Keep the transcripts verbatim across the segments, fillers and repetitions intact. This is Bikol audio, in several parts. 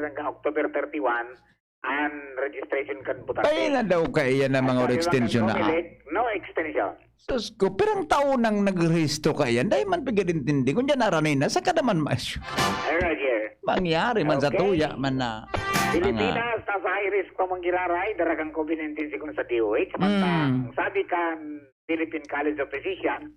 hanggang October thirty-one, ang registration kan botante. Kaya na daw kaiyan na mga extension na. No extension. Sus ko, pirang taon nang nagrehisto kaiyan? Dai man pigad intindi. Kung diyan aranay na, saka naman mas... Mangyari man sa tuya man na. Pilipinas, nasa high risk pa manggiraray, dara kan COVID nineteen segun sa D O H. Mantang, sabi kan Philippine College of Physicians,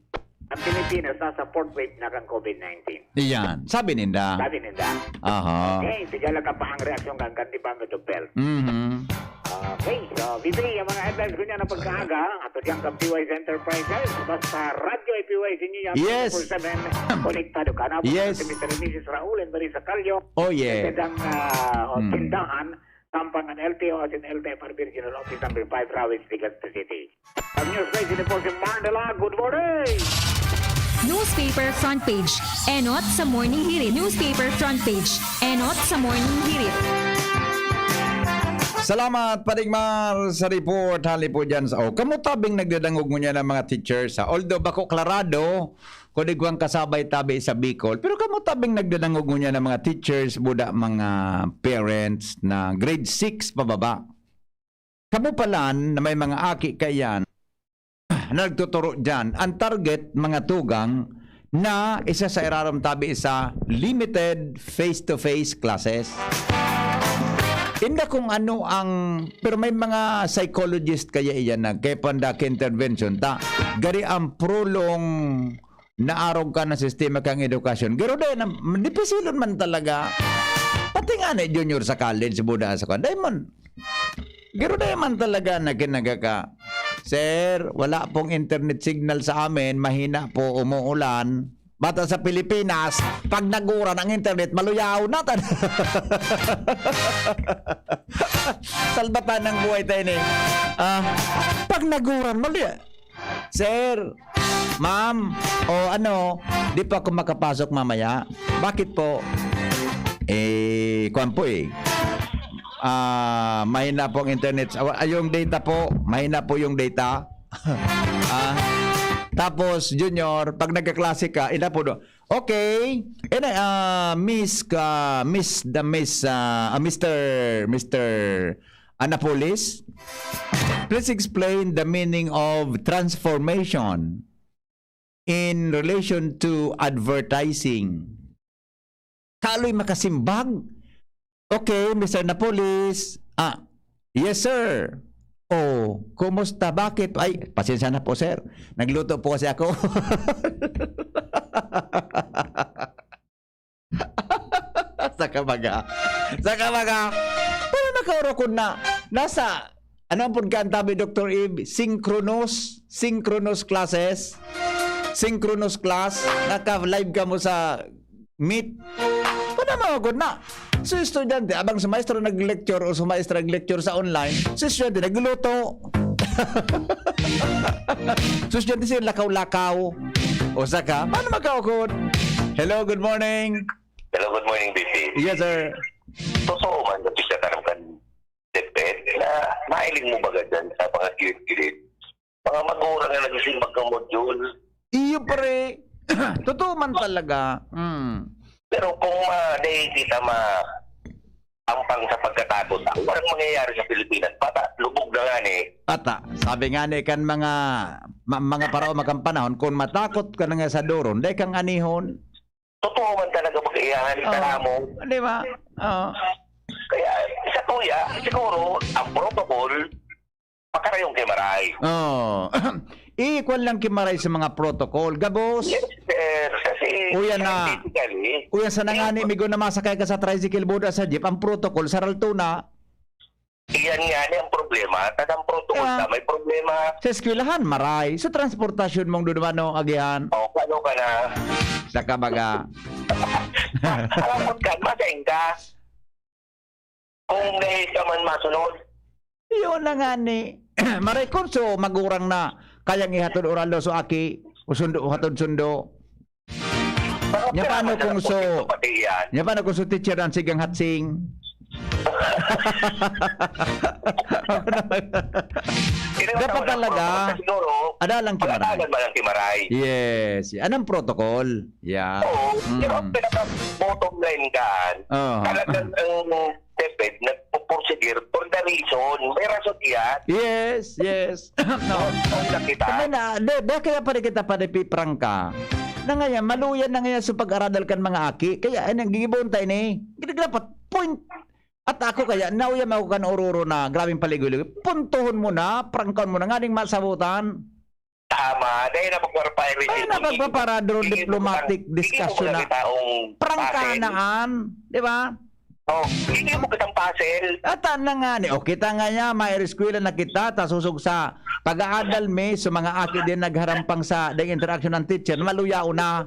ang Pilipinas nasa fourth wave na kan COVID nineteen. Iyan, sabi ninda. Sabi ninda. Aha. Okay, sige lang ka pa ang reaksyon kan kan Department of Health. Mhm. Okay, so, B B, ang mga headlines ko niya na pagkaaga, ato diyang kan P Y C Enterprises, basta Radyo ay P Y C niya, Yes. twenty-four seven, konektado ka na. Yes. Si Mister and Missus Raul and Marisa Calio, Oh, yeah. Sa kanilang, ah, Hmm. tindahan, Sampangan L T O as in L T F R B Regional Office Number five, Rawis, Legazpi City. Ang news page ni po si Marnela. Good morning! Newspaper front page. Enot sa Morning Hirit. Newspaper front page. Enot sa Morning Hirit. Salamat, Padigmar, sa report. Hali po dyan sa... Oh, kamutabing nagdadangog mo niya ng mga teachers, ha? Although bako klarado, kung igwang kasabay tabi sa Bicol. Pero kamutabing nagdadangog mo niya ng mga teachers, buda mga parents na grade six pababa. Kamo palan na may mga aki kaiyan, nagtuturo diyan. Ang target, mga tugang, na isa sa irarom tabi sa limited face-to-face classes. Inda kung ano ang, pero may mga psychologist kaya iyan na kaya panda ka intervention ta, gari ang prolong naarog ka na sistema kang edukasyon. Garo dai na, dipisilon man talaga. Pati nga ni junior sa college, buda sa kwan. Dai man, garo dai man talaga na kinaga ka. Sir, wala pong internet signal sa amin, mahina po, umuulan. Bata sa Pilipinas, pag naguran ang internet, maluyaw na tan. Salbatan ng buhay tayo ni. Ah, pag naguran, maluyaw. Sir, ma'am, o ano, di pa ako makapasok mamaya. Bakit po? Eh, kwan po eh. Ah, mahina po ang internet. Ay, yung data po, mahina po yung data. Ah, tapos, Junior, pag nagkaklase ka, ina po, do- okay. And, ah, Miss, ah, Miss, the Miss, ah, ah, Mister, Mister Anapolis, please explain the meaning of transformation in relation to advertising. Kaloy makasimbag. Okay, Mister Napolis. Ah, yes, sir. Oh, kumusta? Bakit? Ay, pasensya na po, sir. Nagluto po kasi ako. Sa kabaga. Sa kabaga. Pero nakaurokon na. Nasa, ano ang pagkaantabi, Doctor Eve? Synchronous? Synchronous classes? Synchronous class? Naka-live ka mo sa Meet? Ano mga good na? So, estudyante, abang sa maestro nag-lecture o sa maestra nag-lecture sa online, so, estudyante, nagluluto. So, estudyante, siya lakaw-lakaw. O saka, paano magkaukod? Hello, good morning. Hello, good morning, B P. Yes, sir. Totoo man, kasi siya tanong kan DepEd, na mailing mo baga dyan sa mga gilid-gilid? Mga magurang na nagsisimbag ng module. Iyo, pare. Totoo man talaga. Mm. Pero kung ma, di kita ma, ampang sa pagkatakot, walang mangyayari sa Pilipinas. Bata, lubog na nga ni. Ata, sabi nga ni kan mga ma, mga parao makan panahon, kung matakot ka na nga sa doron, dai kang anihon. Totoo man talaga mag-iyahan, oh, karamo. Di ba? Oh. Kaya, sa kuya, siguro, ang protocol, pakarayon kay Maray. Oh. Ikwan lang kay Maray sa mga protocol. Gabos. Yes, sir. Kasi, uyan na. Uyan sa nangani, migo na masakay ka sa tricycle, boda sa jeep, ang protocol, saralto na. Iyan nga ni ang problema. Tagang protocol na may problema. Sa eskwelahan, maray. Sa transportasyon mong dudumano, agihan. O, paano ka na? Sa kabaga. Alam mo ka, masain ka. Kung dahil ka man masunod. Yun na nga ni. Maray Konso, magurang na. Kayang ihatod oral daw so aki. O sundo, hatod sundo. Nya paano kung so, nya paano kung so teacher ang sigang hatsing? Dapat talaga, ada lang kimaray. Pag-adalan ba lang kimaray? Yes. Anong protocol? Yeah. Oo, pero ang pinaka-bottom line dyan, talagang ang DepEd nagpupursige for the reason. May rason iyan. Yes, yes. No. Ang nakita. Kaya na, de, de, kaya pa rin kita pa rin piprangka. Na ngayon, maluyan na ngayon sa pag-aradal kan mga aki. Kaya, ay, nagigibon tayo ni. Dapat point At ako kaya, nauyam ako kan ororo na grabing paligoy-ligoy. Puntohon mo na, prangkon mo na, nganing masabutan. Tama, dahil na pagpapare-, Ay, na pagpaparadro, diplomatic discussion na. Prangkanaan, di ba? Oh, hindi mo kitang pasel. At na nga ni, o kita nga niya, may eskwela na kita, tasusog sa pag-aadal mi, sa mga aki din nagharampang sa the interaction ng teacher, maluyaw na.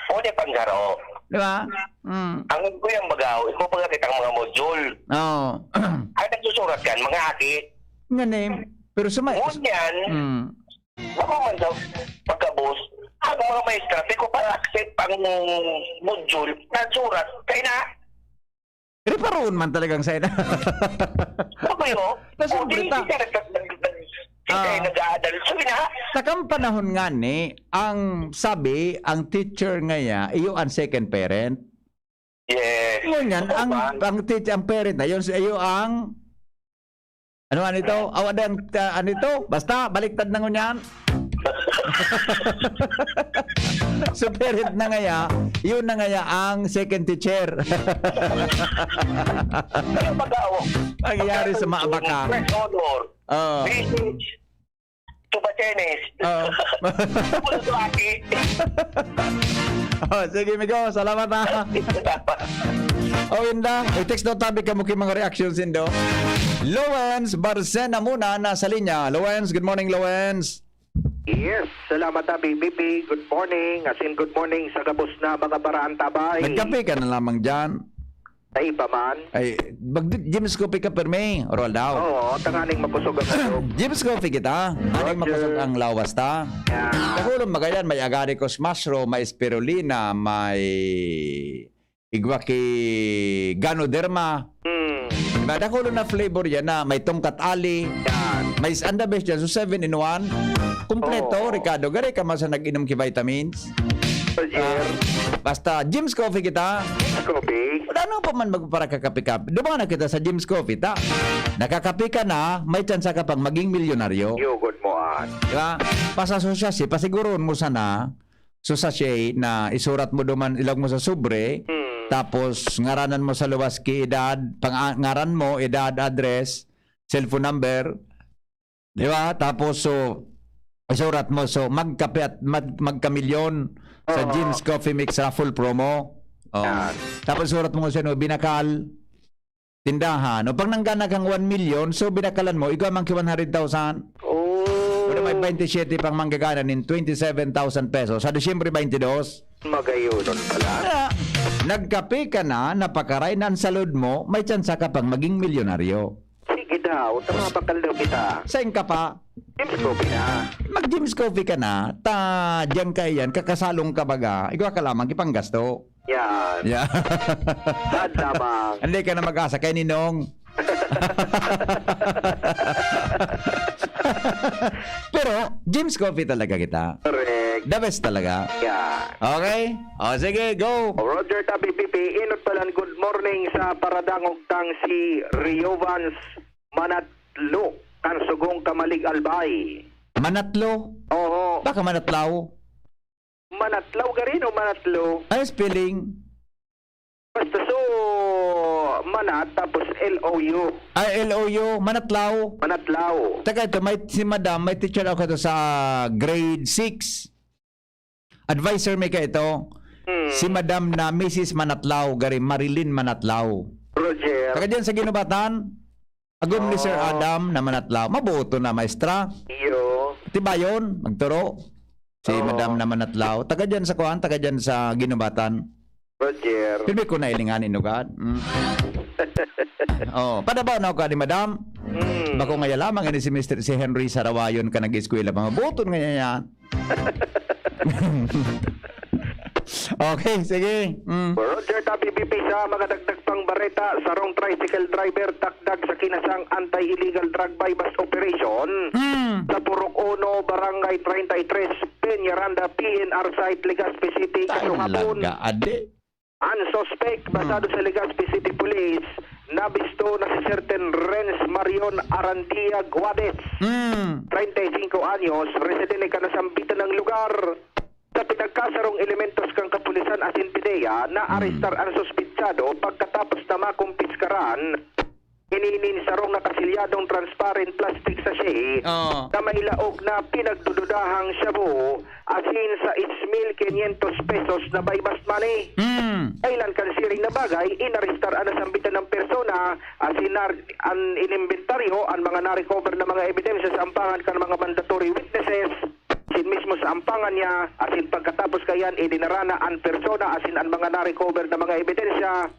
O, di panggaro. Di ba? Mm. Ang kuyang bagaw, ikaw pa nga kitang mga module. Oo. Ang nagsusurat yan, mga aki. Nga name. Pero sa may- Ngunyan, Mm. bako man sa pagkabos, ang mga maestra, di ko pa accept ang module na surat. Kaya na, Riparoon man talagang sa ina. Ako yun. Nasumbri ta. Hindi ka nag-, nag-, nag-, hindi ka Ah. nag-aadal. So, ina. Takang panahon nga ni, ang sabi, ang teacher ngaya, iyo ang second parent. Yes. Ngunyan, Oo, ang, man. ang teacher, ang parent na yun, so, iyo ang, ano, ano ito? Awa din, ah, ano ito? Basta, baliktad na ngunyan. So, parent na ngaya, yun na ngaya ang second teacher. Ano ba daw? Nangyari sa mga baka. First honor. Oo. Basic to Batenes. Oo. Pulo to aki. Oh, sige, Migo. Salamat, ha. O, Inda, i-text daw tabi kamo ki mga reactions, Indo. Lowens Barcena muna nasa linya. Lowens, good morning, Lowens. Yes, salamat, ah, B B P. Good morning. As in, good morning sa gabos na mga baraan tabay. Nagkape ka na lamang dyan. Ay, iba man. Ay, mag-, Jim's Coffee ka, permi. Oral daw. Oo, tanganing makusog ang ulo. Jim's Coffee kita. Tanganing Roger. Makusog ang lawas ta. Yeah. Takulong magayan, may agaricus mushroom, may spirulina, may igwa ki ganoderma. Hmm. Diba? Dakolo na flavor yan na may tongkat ali. Yan. May s-, ang the best dyan. So, seven in one. Kompleto, Oo. Ricardo. Gari ka man sa nag-inom ki vitamins. Roger. Ah, basta, Jim's Coffee kita. Jim's Coffee. Wala na pa man magparakakape-kape. Dumaan na kita sa Jim's Coffee, ta. Nakakape ka na, may tsansa ka pang maging milyonaryo. Yugod mo, an. Diba? Pasasosya si, pasiguroon mo sana, so, sachet na isurat mo duman, ilag mo sa sobre, Hmm. tapos ngaranan mo sa luwas ki edad, pang-, ngaran mo, edad, address, cellphone number, di ba? Tapos, so, isurat mo, so, magkape at mag-, magkamilyon sa Oo. Jim's Coffee Mix Raffle Promo. Oh. Yan. Tapos, surat mo sa, ano, binakal. Tindahan. O pag nanggana kang one million, so binakalan mo, igwa man ki one hundred thousand. Oh. Wala may twenty-seven pang manggagana nin twenty-seven thousand pesos sa Disyembre twenty-two. Magayon pala. Kaya, nagkape ka na, napakaray na ang salud mo, may tsansa ka pang maging milyonaryo. Sige daw, tama bakal daw kita. Sain ka pa? Jim's Coffee na. Mag-Jim's Coffee ka na, ta, diyan ka iyan, kakasalong ka baga, igwa ka lamang, ipanggasto. Yan. Yeah. Sad lamang. Hindi ka na mag-asa kay Ninong. Pero, Jim's Coffee talaga kita. Correct. The best talaga. Yeah. Okay? O, sige, go. Roger Tapi Pipi, inot palan, good morning sa paradangog tang si Riovans Manatlo, kan Sugong Kamalig Albay. Manatlo? Oo. Baka Manatlaw? Manatlaw garin o Manatlo? Ano spelling? Basta so, Manat, tapos L O U. Ay, L O U, Manatlaw. Manatlaw. Teka, ito, may, si Madam, may teacher ako to sa grade six. Advisor may ka ito. Hmm. Si Madam na Missus Manatlaw, gari Marilyn Manatlaw. Roger. Taga dyan sa Ginubatan? Agom ni Sir Oh. Adam na Manatlaw. Mabuto na, maestra. Iyo. Tibayon, magturo. Si Oo. Madam na Manatlaw. Taga dyan sa kuan, taga dyan sa Ginubatan. Roger. Pirmi ko na ilingan inugad. Mm. Oh, padabaw na ako ni Madam. Mm. Bako ngaya lamang ini si Mister, si Henry Sarawayon ka nag-eskwela. Mga buton nga yan. Okay, sige. Mm. Roger, Tabi B P, sa mga dagdag pang bareta, sarong tricycle driver takdag sa kinasang anti-illegal drug buy-bust operation Mm. sa Purok Uno, Barangay treinta y tres, Peñaranda, P N R site, Legazpi City, kasong hapon. Talaga, ade. Ang suspek, Hmm. basado sa Legazpi City Police, nabisto na si certain Renz Marion Arandia Guades, Hmm. treinta y cinco anyos, residente kan nasambitan na lugar. Sa pinagkasarong elementos kan kapulisan asin PDEA, naarestar Hmm. ang suspetsado pagkatapos na makumpiskaran ini nin sarong nakasilyadong transparent plastic sachet Oo. na may laog na pinagdududahang shabu asin sais mil quinientos pesos na buy-bust money. Hmm. Dahilan kan siring na bagay, inarestar an nasambitan na persona asin nar-, an inimbentaryo, an mga na-recover na mga ebidensya sa ampangan kan mga mandatory witnesses, asin mismo sa ampangan niya, asin pagkatapos kaiyan, idinara na an persona asin an mga na-recover na mga ebidensya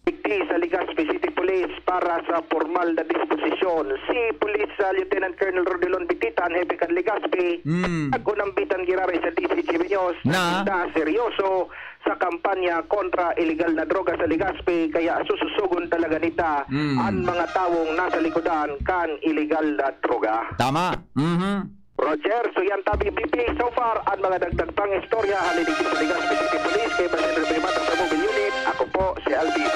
digdi sa Legazpi City Police para sa pormal na disposisyon. Si Police, ah, Lieutenant Colonel Rodilon Bitita, an hepe kan Legazpi, Mm. nag-unambitan giraray sa D C G B News Na? na seryoso sa kampanya kontra iligal na droga sa Legazpi, kaya sususugon talaga nita Mm. an mga tawong nasa likodan kan iligal na droga. Tama. Mhm. Roger, so yan tabi, B P. So far, an mga dagdag pang istorya, hali digdi sa Legazpi City Police, kay Basen Revimata sa Mobile Unit. Ako po, si L B B.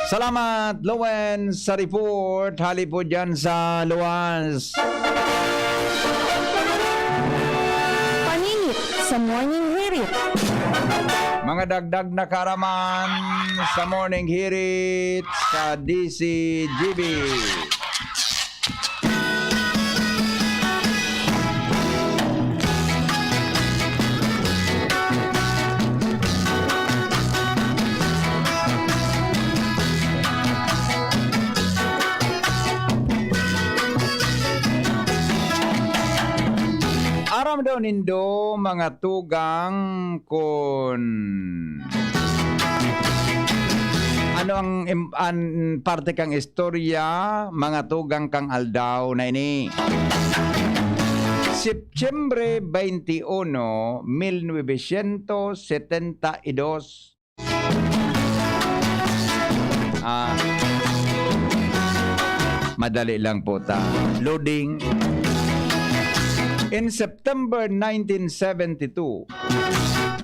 Salamat, Lowen, sa report. Hali po dyan sa luwas. Paninit sa Morning Hirit. Mga dagdag na kaaraman sa Morning Hirit sa D C G B. Aram daw nindo, mga tugang, kun ano ang im-, an parte kang istorya, mga tugang, kang aldaw na ini. Setyembre twenty-one, mil novecientos setenta y dos. Ah, madali lang po ta. Loading. In September nineteen seventy-two,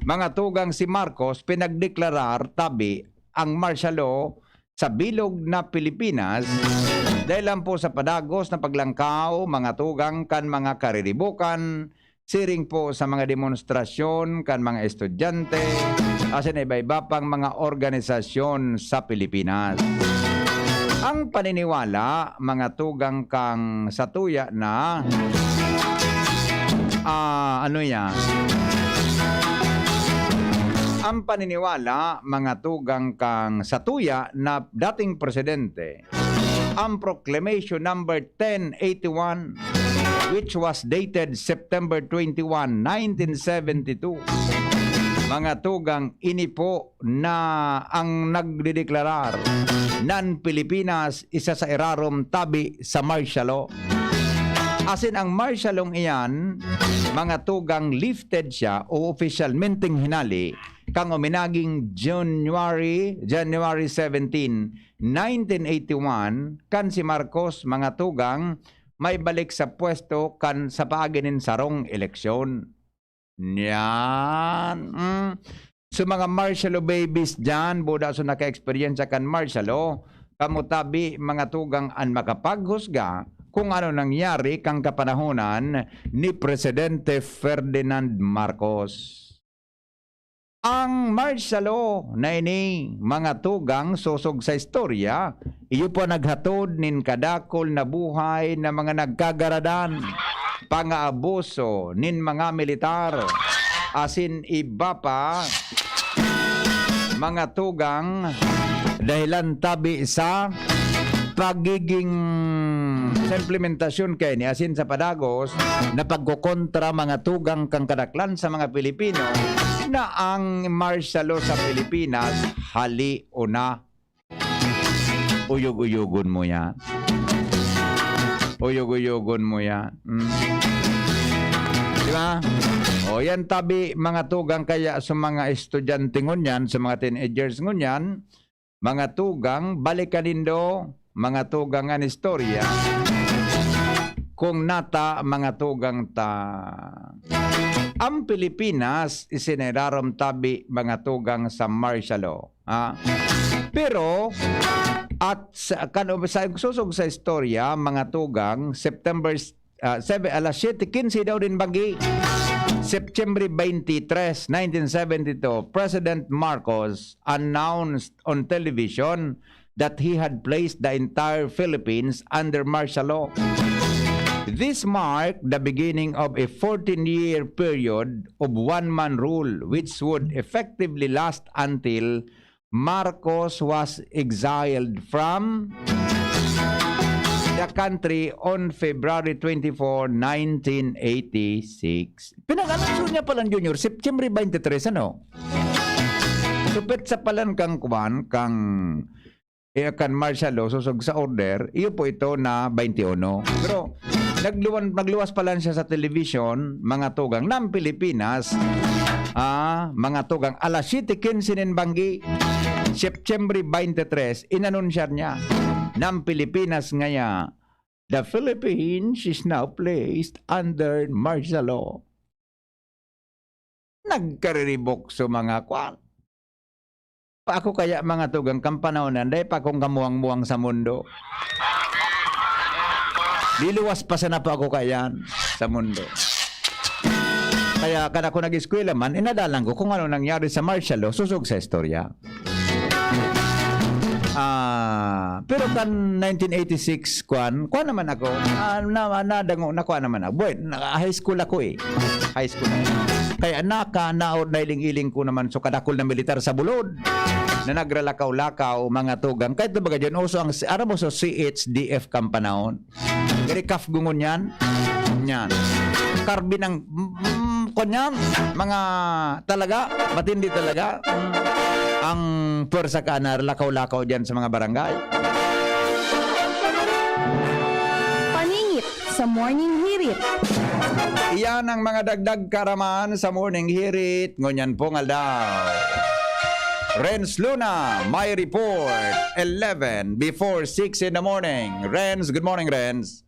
mga tugang, si Marcos pinagdeklarar tabi ang martial law sa bilog na Pilipinas, dahil lang po sa padagos na paglangkaw, mga tugang, kan mga kariribukan, siring po sa mga demonstrasyon kan mga estudyante, asin iba-iba pang mga organisasyon sa Pilipinas. Ang paniniwala, mga tugang, kan satuya na, ah, ano yan? Ang paniniwala, mga tugang, kan satuya na dating presidente, ang Proclamation Number ten eighty-one, which was dated September twenty-one, nineteen seventy-two. Mga tugang, ini po na ang nagdedeklarar nan Pilipinas isa sa irarom tabi sa martial law. Asin ang martial law iyan, mga tugang, lifted siya o opisyalmenteng hinali kang uminaging January, January seventeen, nineteen eighty-one, kan si Marcos, mga tugang, maibalik sa pwesto kan sa paagi nin sarong eleksyon. Yan. Mm. So, mga martial law babies dyan, buda so naka-eksperyensya kan martial law, kamo tabi, mga tugang, an makapaghusga kung ano nangyari kan kapanahonan ni Presidente Ferdinand Marcos. Ang martial law na ini, mga tugang, sosog sa istorya, iyo pa naghatod nin kadakul na buhay na mga nagkagaradan, pangaabuso nin mga militar, asin iba pa, mga tugang, dahilan tabi sa pagiging, sa implementasyon kaini, asin sa padagos na pagkokontra, mga tugang, kan kadaklan sa mga Pilipino, na ang martial law sa Pilipinas, hali o na. Uyog-uyogon mo yan. Uyog-uyogon mo yan. Mm. Di ba? O yan tabi, mga tugang, kaya sa mga estudyante ngunyan, sa mga teenagers ngunyan, mga tugang, balikan nindo, mga tugang, an istorya. Kung nata, mga tugang ta. Ang Pilipinas, isinirarom tabi, mga tugang, sa martial law. Ha? Pero, at sa, kan, sa susog sa istorya, mga tugang, September ah, seven, alas siyete quince daw nin banggi. September twenty-three, nineteen seventy-two, President Marcos announced on television that he had placed the entire Philippines under martial law. This marked the beginning of a fourteen-year period of one-man rule, which would effectively last until Marcos was exiled from the country on February twenty-four, nineteen eighty-six. Pinag-anuncio niya palan, Junior, September twenty-three, ano? So, petsa palan kang kwan, kang, eh, kan martial law, susog sa order, iyo po ito na twenty-one. Pero, nagluwan-, nagluwas palan siya sa television, mga tugang, ng Pilipinas, ah, mga tugang, alas siyete quince nin banggi, September twenty-three, inanunsyar niya, ng Pilipinas ngaya, "The Philippines is now placed under martial law." Nagkariribok sa mga kwan. Pa ako kaya, mga tugang, kan panahon na yan, dai pa akong kamuwang-muwang sa mundo. Liluwas pa sana pa ako kaiyan sa mundo. Kaya kan ako nag-eskwela man, inadalan ko kung ano nangyari sa martial law, susog sa istorya. Ah, pero kan nineteen eighty-six, kwan, kwan naman ako. Ah, na, nadango, nakuha naman ako. Boy, na, high school ako eh. High school ako. Kaya naka, naod, nailing-iling ko naman so kadakol na militar sa bulod na nagralakaw-lakaw, mga tugang. Kahit na baga dyan, uso ang, aram mo so C H D F kan panahon. Gari kaf gungon yan. Yan. Karbin ang, mm, mm, kwan yan. Mga talaga, matindi talaga. Mm. Ang pwersa ka na lakaw-lakaw dyan sa mga barangay. Paningit sa Morning Hirit. Iyan ang mga dagdag karaman sa Morning Hirit ngunyan pong aldaw. Renz Luna, may report. Eleven before six in the morning. Renz, good morning, Renz.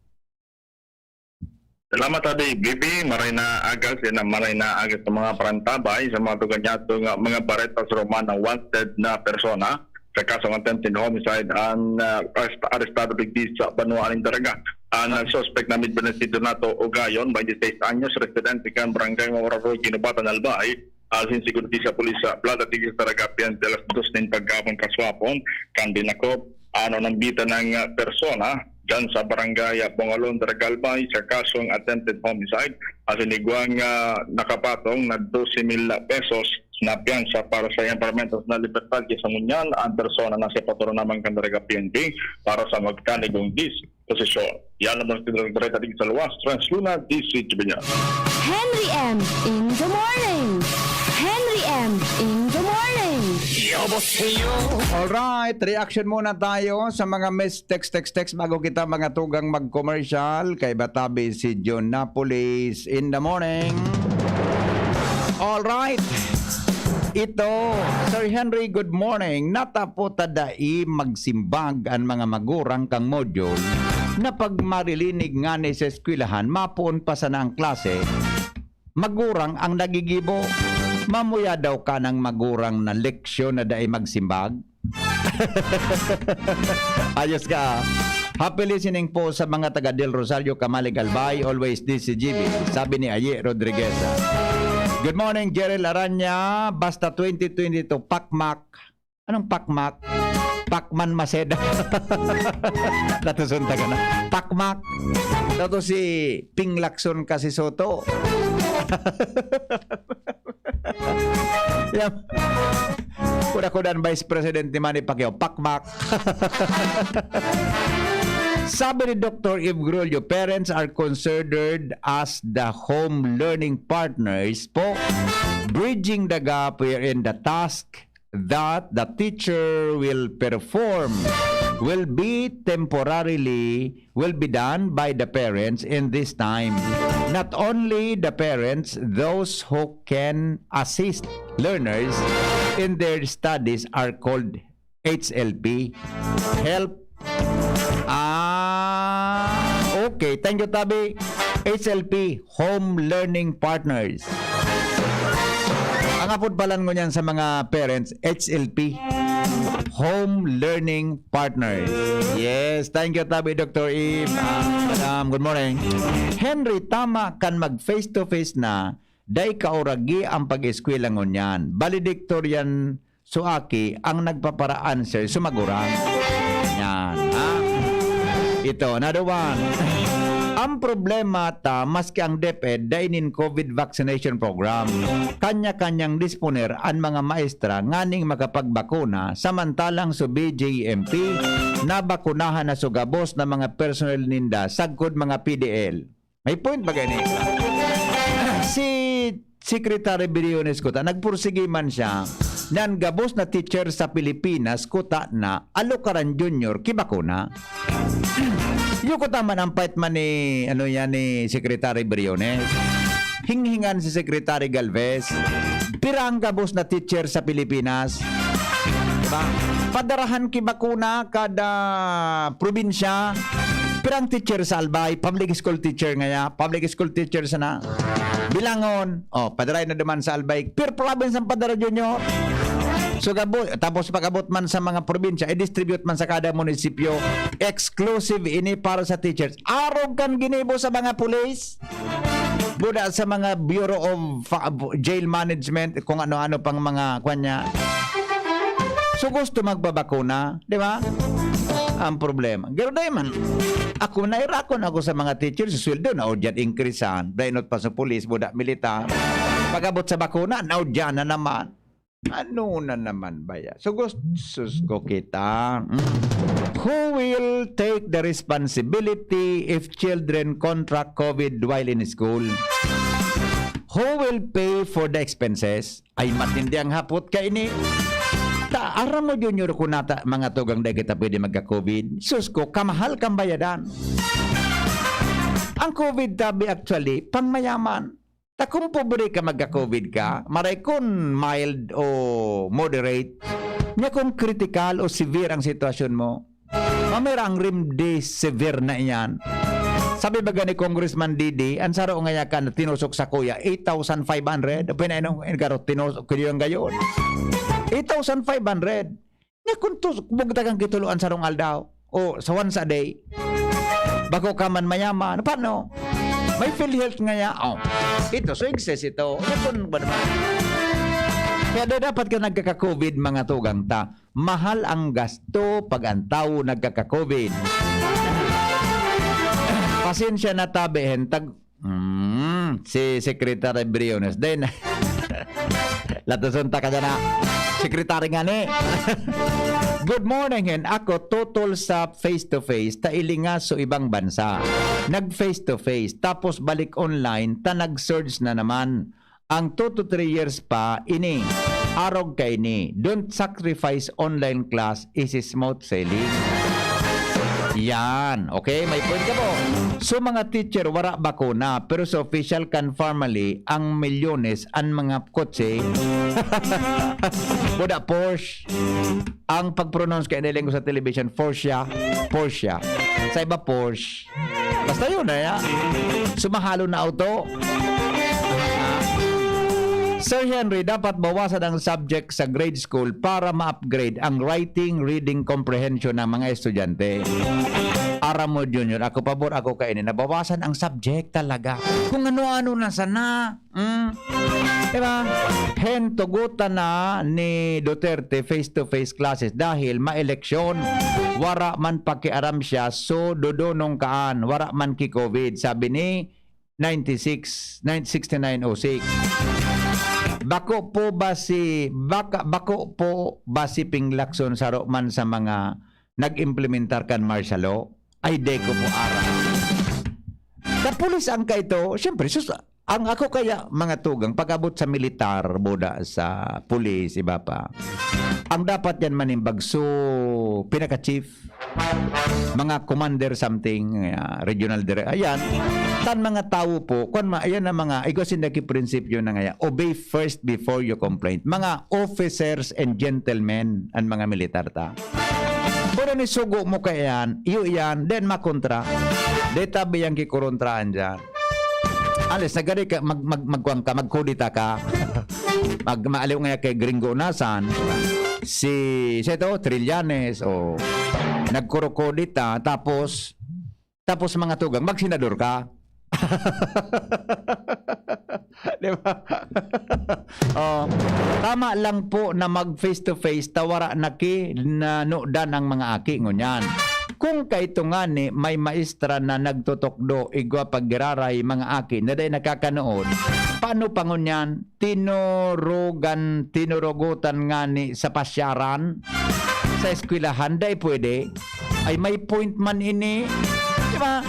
Salamat, Adi. B B, maray na aga, sina maray na aga sa mga parantabay, sa mga tuganyato nga mga baretas roman na wanted na persona sa kasong attempted homicide an, ah, arest-, arestado digdi sa banwaan nin Daraga. An, ah, suspect na Midbernesido Nato Ugayon, twenty-six anyos, residente kan Barangay Mauraro, Guinobatan, Albay, asin sigon digdi sa pulis sa Plada Tigil sa Daraga, piyan de las dos nin paghapon kaswapon, kan dinakop, ano, nambitan ng, ah, persona, dyan sa Barangay, ah, Bongalon, Daraga, Albay, sa kasong attempted homicide, asin igwang, ah, nakapatong na dose mil pesos na piyansa para sa iyang paramentos na libertad. Kaya sa ngunyan, ang persona na sa paturo naman kan Daraga P N P para sa magkanigong disposisyon. Yan naman ang tinatong bareta digdi sa luwas. Renz Luna, D C G B News. Henry M in the morning. Henry M in the morning. All right, reaction muna tayo sa mga miss text, text, text bago kita, mga tugang, mag-commercial. Kay batabi si John Napolis in the morning. All right. Ito, Sir Henry, good morning. Natapo ta dai magsimbag an mga magurang kan module na pag maririnig ngani sa eskwelahan, mapoon pa sana ang klase, magurang ang nagigibo. Mamuya daw ka ng magurang na leksyon na dai magsimbag? Ayos ka, ah. Happy listening po sa mga taga Del Rosario, Camalig, Albay. Always this si G B, sabi ni Aye Rodriguez, ah. Good morning, Jerel Aranya. Basta twenty twenty-two, pakmak. Anong pakmak? Pacman Maceda. Natusunta ka na. Pakmak. Dato si Ping Lacson Casisoto. Yan. Kuda-kuda ang Vice President ni Manny Pacquiao, pakmak. Sabi ni Doctor Eve Grulio, parents are considered as the home learning partners po, bridging the gap wherein the task that the teacher will perform will be temporarily, will be done by the parents in this time. Not only the parents, those who can assist learners in their studies are called H L P. Help. Ah, okay. Thank you, Tabi. H L P, Home Learning Partners. Ang apod palan ngunyan sa mga parents, H L P, Home Learning Partners. Yes, thank you, Tabi, Doctor Eve. Ah, madam, good morning. Henry, tama kan mag face-to-face na, dai kauragi ang pag-eskwela ngunyan. Valedictorian suaki ang nagpapara-answer, sumagura. Yan, ha? Ito, another one. Ang problema ta, maski ang DepEd, dai nin COVID vaccination program. Kanya-kanyang disponer an mga maestra nganing makapagbakuna, samantalang su B J M P, nabakunahan na su gabos na mga personnel ninda, sagkod mga P D L. May point ba gani? Si Secretary Briones kuta, nagpursigi man siya, na an gabos na teacher sa Pilipinas, kuta na, Alucaran Junior, kibakuna. Yuko ta man ang pait man ni, ano yan, ni Secretary Briones. Hinghingan si Secretary Galvez. Pira ang gabos na teacher sa Pilipinas? Diba? Padarahan ki bakuna kada probinsya. Pirang teacher sa Albay, public school teacher ngaya, public school teacher sana. Bilangon, oh, padaray na duman sa Albay. Per province ang padara, Junior. So, gabo, tapos pag-abot man sa mga probinsya, i-distribute man sa kada munisipyo. Exclusive ini para sa teachers. Arog kan ginibo sa mga pulis. Buda sa mga Bureau of Fa-, Jail Management, kung ano-ano pang mga kwan niya. So, gusto magbabakuna, di ba? Ang problema. Pero dahil man, ako, nairakon ako sa mga teachers, sweldo, naudyan, increasean. Dainot pa sa pulis, buda, militar. Pag-abot sa bakuna, naudyan na naman. Ano na naman ba yan? So, gus-, sus ko kita. Mm. Who will take the responsibility if children contract COVID while in school? Who will pay for the expenses? Ay, matindi ang hapot kaini. Ta, aram mo, Junior, kung nata, mga tugang, dai kita pwede magka-COVID. Sus ko, kamahal kang bayadan. Ang COVID tabi, actually, pang mayaman. Ta kung pobre ka, magka-COVID ka, maray kun mild o moderate, nya kung critical o severe ang sitwasyon mo, mamira ang remdesivir na iyan. Sabi baga ni Congressman Didi, ang saro nga yakan na tinusok sa kuya, eight thousand five hundred. Pinainong, garot tinusok, kuya yung gayon. Eight thousand five hundred. Nya kun tus-, bugtakan ki tulo an sarong aldaw, o sa once a day, bako ka man mayaman, paano? May PhilHealth ngaya, oh, ito, so excess ito. Nya kun ba naman? Kaya da-, dapat ka nagkaka-COVID, mga tugang ta. Mahal ang gasto pag ang tawo nagkaka-COVID. Pasensya na, tabi, hen, tag-, Mm, si Secretary Briones din. Latason ta ka dyan, ah. Secretary nga ni. Good morning, hen. Ako, tutol sa face-to-face, ta ilinga so ibang bansa. Nag face-to-face, tapos balik online, ta nag-surge na naman. Ang two to three years pa, ini, arog kaini. Don't sacrifice online class is smooth sailing. Yan. Okay, may point ka po. So, mga teacher, wara bakuna, pero sa official kan Farmally, ang milyones, ang mga kotse, buda Porsche. Ang pag-pronounce kay niling sa television, Porsche, Porsche. Sa iba, Porsche. Basta yun, eh, ah. Sumahalo na auto. Sir Henry, dapat bawasan ang subject sa grade school para ma-upgrade ang writing, reading comprehension ng mga estudyante. Aram mo, Junior, ako pabor ako kaini. Nabawasan ang subject talaga. Kung ano-ano na sana. Mm. Diba? Hen, tugutan na ni Duterte face-to-face classes dahil ma-eleksyon. Wara man pakiaram siya, so dodonong kaan, wara man ki-COVID, sabi ni ninety-six, nine sixty-nine oh six. Bako po ba si, baka, bako po ba si Ping Lacson saro man sa mga nag-implementar kan martial law? Ay, di ko po aram. Sa pulis ang kaito, siyempre, sus, Ang ako kaya, mga tugang, pag-abot sa militar, buda sa pulis, iba pa, ang dapat yan manimbag, so, pinaka-chief, mga commander something, ah, regional dire-, ayan. Tan mga tawo po, kwan ma-, ayan ang mga, igwa sinda ki prinsipyo na ngaya, obey first before you complain. Mga officers and gentlemen, ang mga militar ta. Pero nisugo mo kaya yan, iyo yan, then makontra. Deta biyang kikorontraan dyan. Alis, nagari ka, mag, mag, magkuhan ka, magkudita ka. Mag, maaliw nga kay Gringo Nasan, si, si ito, Trillanes, o nagkurukudita, tapos, tapos mga tugang, magsenador ka. Di ba? Oh, tama lang po na mag face to face, ta wara na ki na nudan ang mga aki ngunyan. Kung kaito ngani, may maestra na nagtutukdo, igwa pag giraray, mga aki, na dai nakakanood, paano pa ngunyan? Tinurugan, tinurugutan ngani sa pasyaran, sa eskwelahan, dai pwede. Ay, may point man ini. Di ba?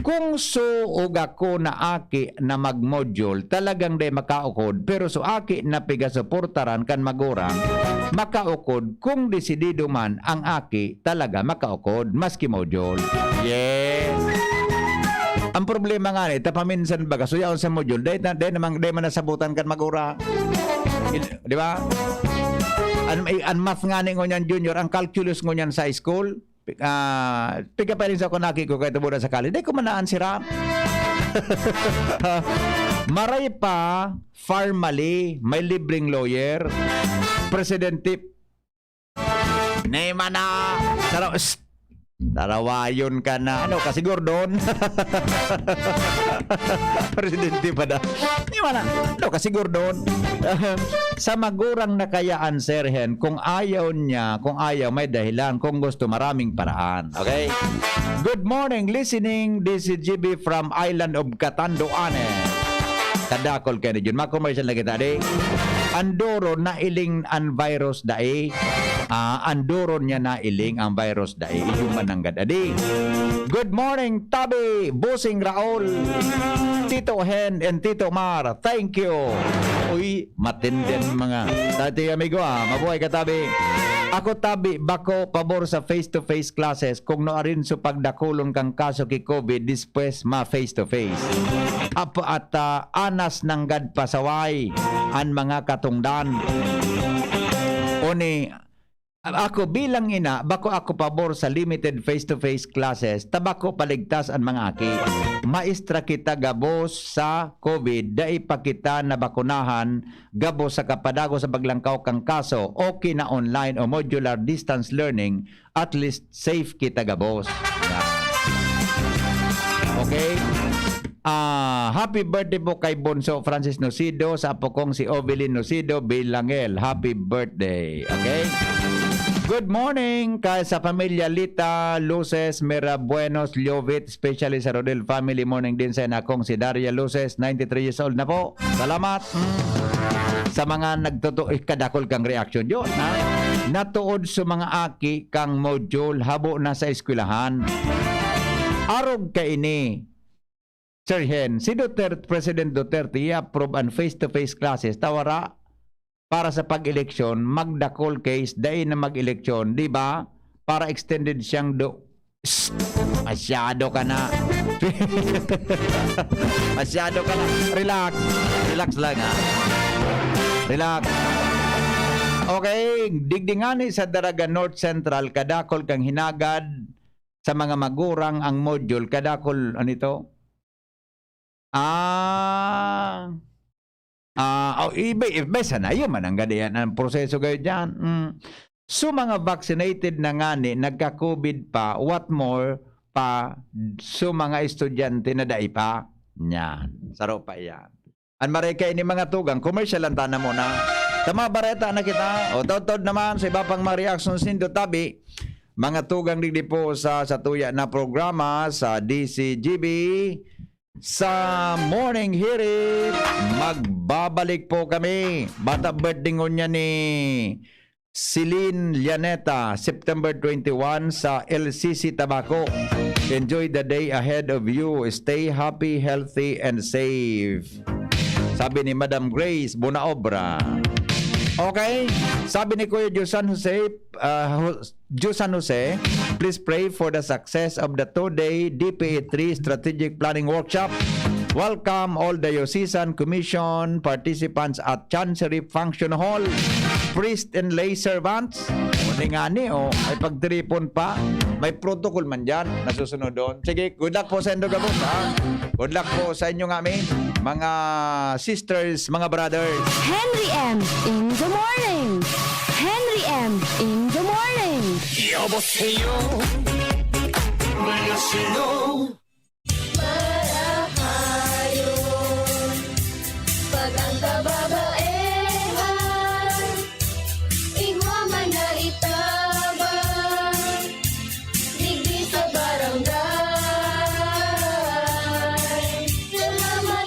Kung suog ako na aki na mag-module, talagang dai makaukod, pero so aki na pigasuportaran kan magurang, makaukod kung desidido man ang aki talaga makaukod, maski module. Yes! Ang problema nga ni, ta paminsan baga, so yaon sa module, dai na, dai namang, dai man nasabutan kan magurang. Il-, di ba? An, an math nga ni ngunyan, Junior, ang calculus ngunyan sa school, ah, pigapaling sa kunaki ko kay tubo na sa kali. Di ko manaan si Ram. Maray pa, formally, may libreng lawyer, presidente, ni mana, saro-, s-, tarawayon ka na. Ano ka, si Gordon? Presidente pa na. Ni mana, ano ka, si Gordon? Sa magurang na kaya an sirhen, kung ayaw niya, kung ayaw, may dahilan, kung gusto, maraming paraan. Okay? Good morning, listening, D C G B from Island of Catanduanes. Kadakol kayo ni Jun. Ma-commercial na kita, di? Andoro, nailing an virus dai. Ah, andoro niya nailing ang virus dai. Iyo mananggad, adi. Good morning, Tabi, Bossing Raul, Tito Hen, and Tito Mar. Thank you. Uy, matinding mga. Tati, amigo, ah, mabuhay ka, Tabi. Ako, Tabi, bako pabor sa face-to-face classes kung nuarin so pagdakulon kan kaso ki COVID, despues ma-face-to-face. Ap-, at, ah, anas nanggad pasaway an mga katongdan. Oni, ako bilang ina, bako ako pabor sa limited face-to-face classes, ta bako paligtas an mga aki. Maestra kita gabos sa COVID, dai pa kita nabakunahan, gabos sa kapadago sa paglangkaw kan kaso, okay na online o modular distance learning, at least safe kita gabos. Yan. Okay? Ah, happy birthday po kay Bonso Francis Nocido, sa apo kong si Ovelyn Nocido Bilangel. Happy birthday. Okay? Good morning kay sa pamilya Lita, Luces, Mira Buenos, Liovit, especially sa Rodel family. Morning din sa inakong si Daria Luces, ninety-three years old na po. Salamat. Mm. Sa mga nagtutu-, eh, kadakol kang reaksyon yun, ha? Natuod sa mga aki kang module, habo na sa eskwelahan. Arog kaini, Sir Hen, si Duterte, President Duterte, i-approve an face-to-face classes, ta wara para sa pag-eleksyon, magdakol case, dai na mag-eleksyon, di ba? Para extended siyang do-, Shh! Masyado ka na. Masyado ka na. Relax. Relax lang, ha. Relax. Okay, digdi ngani sa Daraga North Central, kadakol kang hinagad sa mga magurang ang module, kadakol, ano ito? Ah, ah, oh, iba, iba sana. Iyo man ang gadiyan ang proseso kayo diyan. Mm. So, mga vaccinated na ngani, nagka-COVID pa, what more pa so mga estudyante na dai pa? Yan. Saro pa yan. An maray kaini mga tugang, commercial lang tana muna. Sa mga bareta na kita, o taod-taod naman sa iba pang mga reaksyon sindo tabi, mga tugang digdi po sa, sa tuya na programa sa D C G B, sa Morning Hirit, magbabalik po kami. Bata birthday ngunya ni Celine Llaneta, September twenty-one sa L C C Tabaco. Enjoy the day ahead of you. Stay happy, healthy, and safe. Sabi ni Madam Grace Bunaobra. Okay, sabi ni Kuya Josan Jose, ah, Ho-, Josan Jose, please pray for the success of the two-day D P A three Strategic Planning Workshop. Welcome all diocesan commission participants at Chancery Function Hall, priest and lay servants. O, di nga ni, o, may pagtiripon pa. May protocol man dyan, nasusunod doon. Sige, good luck po sa indo gabos, ha? Good luck po sa inyo nga, mga sisters, mga brothers. Henry M in the morning. Henry M in the morning. 여보세요. Hello. Marahayon, pag ang kababaehan, igwa man na itabang, digdi sa barangay. Salamat,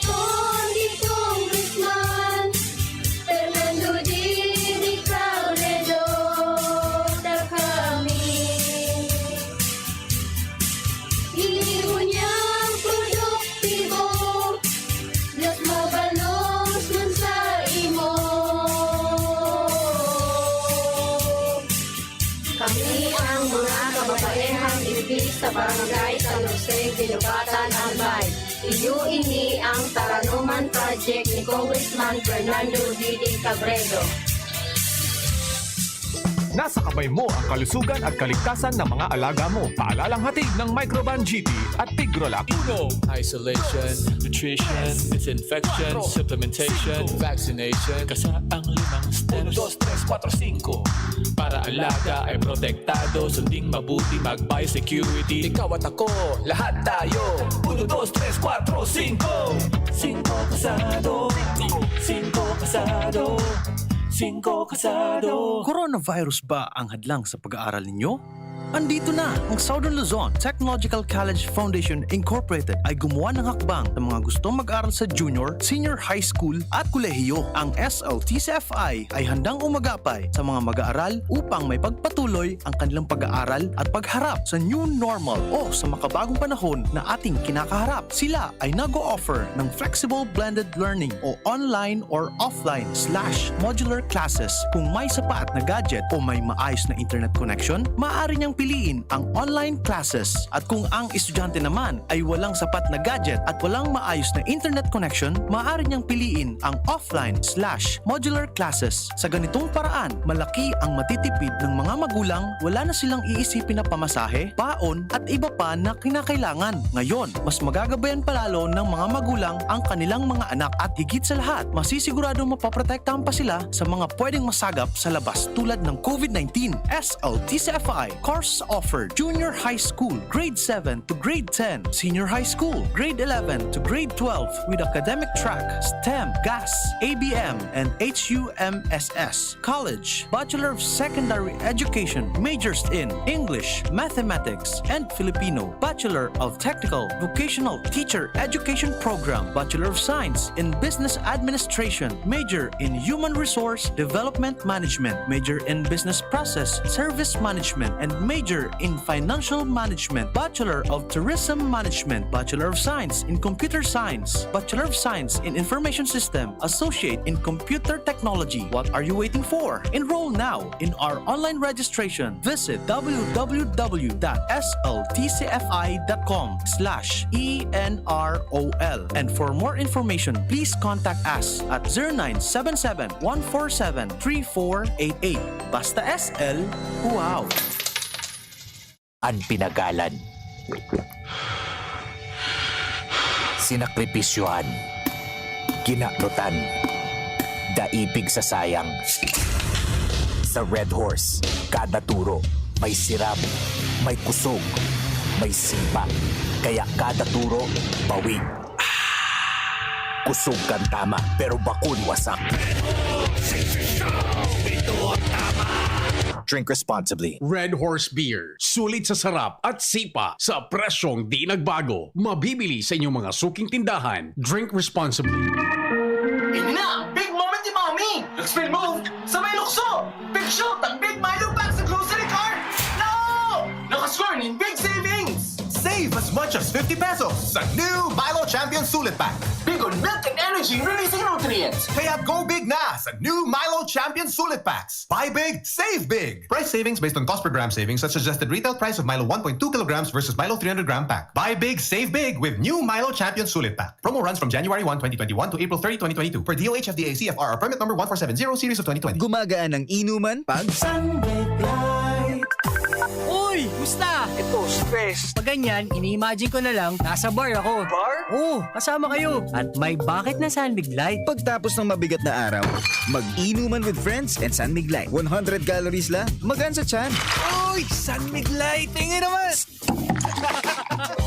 Congressman Fernando Didi Cabredo, ta kami. Gibo niyang produktibo, mas mabalos man sa imo. Kami ang mga kababaehang digdi sa Barangay San Jose, Guinobatan, Albay. Iyo ini ang Taranuman Project ni Congressman Fernando Didi Cabredo. Nasa kamay mo ang kalusugan at kaligtasan ng mga alaga mo. Paalalang hatid ng Microban G T at Tigrolac. Uno, isolation, nutrition, disinfection, supplementation, vaccination. Kasa ang limang steps. Uno, dos, tres, kuwatro, singko. Para alaga ay protektado, sunding mabuti, mag-biosecurity. Ikaw at ako, lahat tayo. Uno, dos, tres, kuwatro, singko. Singko kasado. Singko kasado. Singko kasado. Coronavirus ba ang hadlang sa pag-aaral ninyo? Andito na ang Southern Luzon Technological College Foundation Incorporated ay gumawa ng hakbang sa mga gustong mag-aral sa junior, senior high school at kolehiyo. Ang S L T C F I ay handang umagapay sa mga mag-aaral upang maipagpatuloy ang kanilang pag-aaral at pagharap sa new normal o sa makabagong panahon na ating kinakaharap. Sila ay nag-o-offer ng flexible blended learning o online or offline slash modular classes. Kung may sapat na gadget o may maayos na internet connection, maaari niyang piliin ang online classes. At kung ang estudyante naman ay walang sapat na gadget at walang maayos na internet connection, maaari niyang piliin ang offline slash modular classes. Sa ganitong paraan, malaki ang matitipid ng mga magulang, wala na silang iisipin na pamasahe, paon, at iba pa na kinakailangan. Ngayon, mas magagabayan pa lalo ng mga magulang ang kanilang mga anak at higit sa lahat, masisiguradong mapoprotektahan pa sila sa mga pwedeng masagap sa labas tulad ng COVID nineteen. S L T C F I, course offered, junior high school, grade seven to grade ten, senior high school, grade eleven to grade twelve with academic track, STEM, GAS, A B M, and H U M S S. College, Bachelor of Secondary Education, majors in English, Mathematics, and Filipino, Bachelor of Technical Vocational Teacher Education Program, Bachelor of Science in Business Administration, major in Human Resource Development Management, major in Business Process Service Management, and major in Financial Management, Bachelor of Tourism Management, Bachelor of Science in Computer Science, Bachelor of Science in Information System, Associate in Computer Technology. What are you waiting for? Enroll now in our online registration. Visit w w w dot s l t c f i dot com slash e n r o l. And for more information, please contact us at zero nine seven seven, one four seven, three four eight eight. Basta S L, wow! An pinagalan, sinakripisyohan, kinaprotan, daipig sa sayang. Sa Red Horse, kada turo may sirab, may kusog, may sipa. Kaya kada turo, bawi. Kusog kan tama, pero bakun wasak. Ito ang tama. Drink responsibly. Red Horse Beer. Sulit sa sarap at sipa sa presyong di nagbago. Mabibili sa inyong mga suking tindahan. Drink responsibly. Ini na ang big moment ni Mommy! Expel move sa may lukso! Big shot ang Big savings! Save as much as fifty pesos sa new Milo Champion Sulit Pack. Big on milk and energy, releasing nutrients. Kaya go big na sa new Milo Champion Sulit Packs. Buy big, save big. Price savings based on cost per gram savings at suggested retail price of Milo one point two kilograms versus Milo three hundred gram pack. Buy big, save big with new Milo Champion Sulit Pack. Promo runs from January one, twenty twenty-one to April thirty, twenty twenty-two. Per D O H F D A C F R or permit number one four seven zero series of twenty twenty. Gumagaan ang inuman pag Sunbet Light. Uy! Musta? Ito, stress. Pag ganyan, ini-imagine ko na lang, nasa bar ako. Bar? Oo, kasama kayo. At may bakit na San Mig Light. Pagtapos ng mabigat na araw, mag-inuman with friends and San Mig Light. One hundred calories lang, magaan sa tiyan. Uy! San Mig Light! Tingin naman!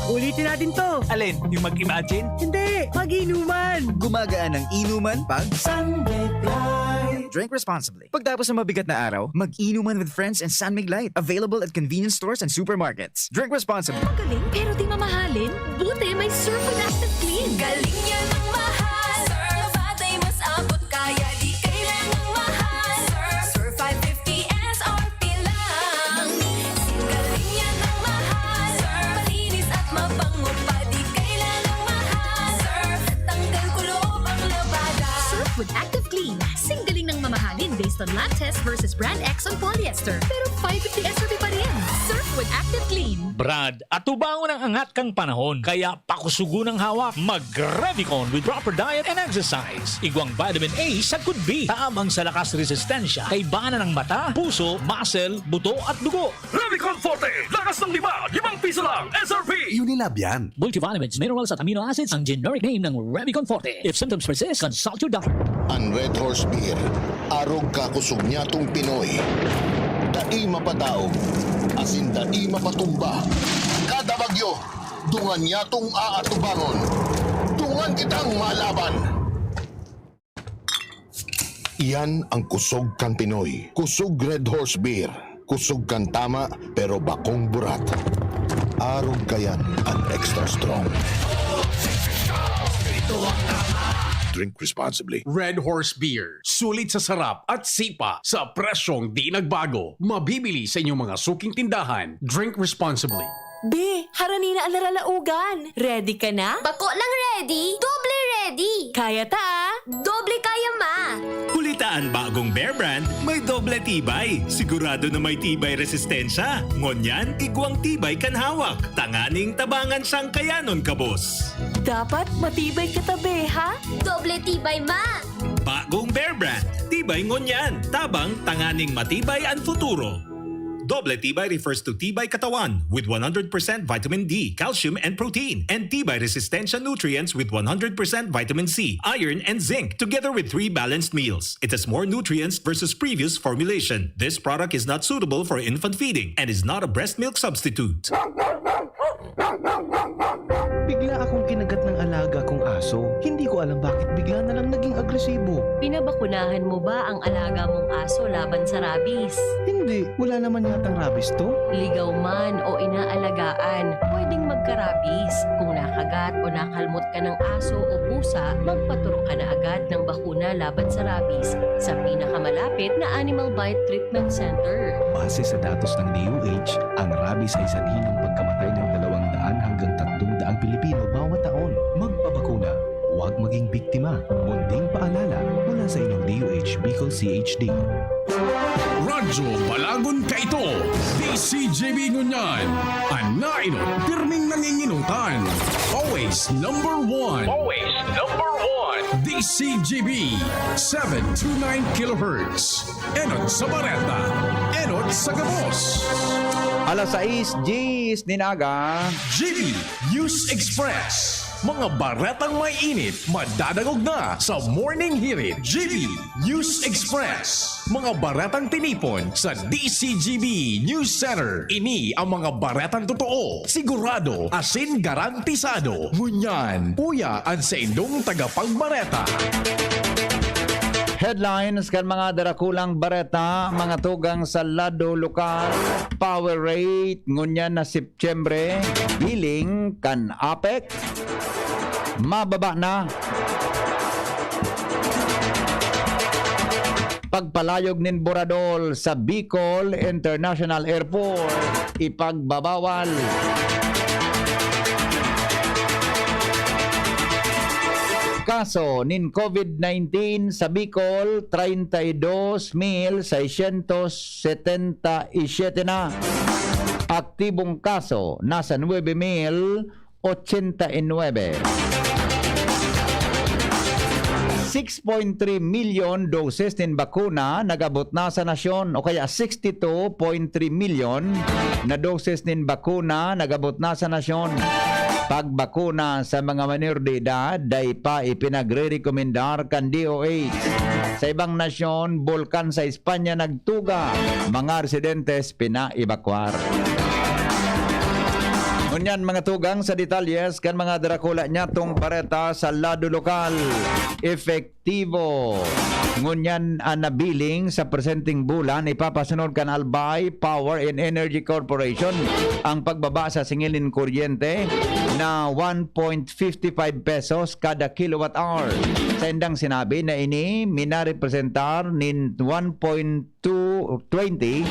Ulitin natin to. Alin? Yung mag-imagine? Hindi! Mag-inuman! Gumagaan ang inuman pag San Mig Light. Drink responsibly. Pagtapos ng mabigat na araw, mag-inuman with friends and San Mig Light. Available at convenience stores and supermarkets. Drink responsibly. Magaling pero di mamahalin? Buti may Surf with Active Clean. Galing yan ang mahal. Surf at ay mas abot kaya di kailangang mahal. Surf, Surf five fifty S R P lang. Galing yan ang mahal. Surf, malinis at mabango pa di kailangang mahal. Surf, tanggal kuloob ang labada. Surf with Active Clean. Sing galing ng mamahalin based on lab test versus brand X on polyester. Pero five fifty S R P pa rin. Surf with Active Clean. Brad, atubangon ang angat kan panahon, kaya pakusugon ang hawak. Mag-Revicon with proper diet and exercise. Igwang vitamin A sagkod B, tabang sa lakas resistensya, kaibanan ng mata, puso, muscle, buto at dugo. Revicon Forte, lakas ng lima, limang piso lang, S R P! Unilab yan. Multivitamins, minerals at amino acids ang generic name ng Revicon Forte. If symptoms persist, consult your doctor. An Red Horse Beer, arog kakusog nyatong Pinoy. Dai mapadaog, asin dai mapatumba. Kada bagyo, dungan nyatong aatubangon. Dungan kitang malaban! Iyan ang kusog kan Pinoy. Kusog Red Horse Beer. Kusog kan tama, pero bakong burat. Arog kayan an extra strong. Drink responsibly. Red Horse Beer. Sulit sa sarap at sipa sa presyong di nagbago. Mabibili sa inyong mga suking tindahan. Drink responsibly. Be, harani na an naralaogan. Ready ka na? Bako lang ready, doble ready. Kaya ta, ah. Doble kaya ma. Huli ta an bagong Bear Brand may doble tibay. Sigurado na may tibay resistensya. Ngunyan, igwang tibay kan hawak. Tanganing tabangan siyang kayanon kabos. Dapat matibay ka ta, Be, ha? Doble tibay ma. Bagong Bear Brand. Tibay ngunyan. Tabang tanganing matibay an futuro. Doble tibay refers to tibay katawan with one hundred percent vitamin D, calcium, and protein, and tibay resistensya nutrients with one hundred percent vitamin C, iron, and zinc, together with three balanced meals. It has more nutrients versus previous formulation. This product is not suitable for infant feeding and is not a breast milk substitute. Bigla akong kinagat ng alaga kong aso. Hindi ko alam bakit bigla na lang naging agresibo. Pinabakunahan mo ba ang alaga mong aso laban sa rabies? Hindi, wala naman yatang rabies to. Ligaw man o inaalagaan, pwedeng magka-rabies. Kung nakagat o nakalmot ka ng aso o pusa, magpaturok ka na agad ng bakuna laban sa rabies sa pinakamalapit na Animal Bite Treatment Center. Base sa datos ng D O H, ang rabies ay sanhi ng pagkamatay ng dalawang daan hanggang tatlong daang Pilipino bawat taon. Magpabakuna, huwag maging biktima. Munting paalala mula sa inyong D O H Bicol C H D. Radyo Balagon Kaito, D C G B Ngunyan, an nainot pirming nanginginutan. Always number one. Always number one. D C G B, seven two nine kilohertz. Enot sa Bareta, enot sa gabos. Alas sais diyes nin aga. G B News Express. Mga baretang may init, madadangog na sa Morning Hirit. G B News Express. Mga baretang tinipon sa D C G B News Center. Ini ang mga baretang totoo, sigurado, asin garantisado. Ngunyan, uya an saindong tagapagbareta. Headlines kan mga darakulang bareta, mga tugang sa lado lokal. Power rate ngunyan na Setyembre, billing kan APEC mababa na. Pagpalayog nin buradol sa Bicol International Airport, ipagbabawal. Kaso nin COVID nineteen sa Bicol, treinta y dos mil seiscientos setenta y siete na. Aktibong kaso, nasa nuebe mil ochenta y nuebe. Six point three milyon doses nin bakuna nag-abot na sa nasyon, o kaya sixty two point three milyon na doses nin bakuna nag-abot na sa nasyon. Pagbakuna sa mga minor de edad, dai pa ipinagre-rekomendar kan D O H. Sa ibang nasyon, bulkan sa Espanya nagtuga, mga residentes pinaebakwar. Ngunyan, mga tugang, sa detalyes kan mga darakula niyatong bareta sa lado lokal. Epektibo ngunyan an nabiling sa presenteng bulan, ipapasunod kan Albay Power and Energy Corporation ang pagbaba sa singil nin kuryente na one point fifty five pesos kada kilowatt hour. Sa indang sinabi na ini minarepresentar nin one point two twenty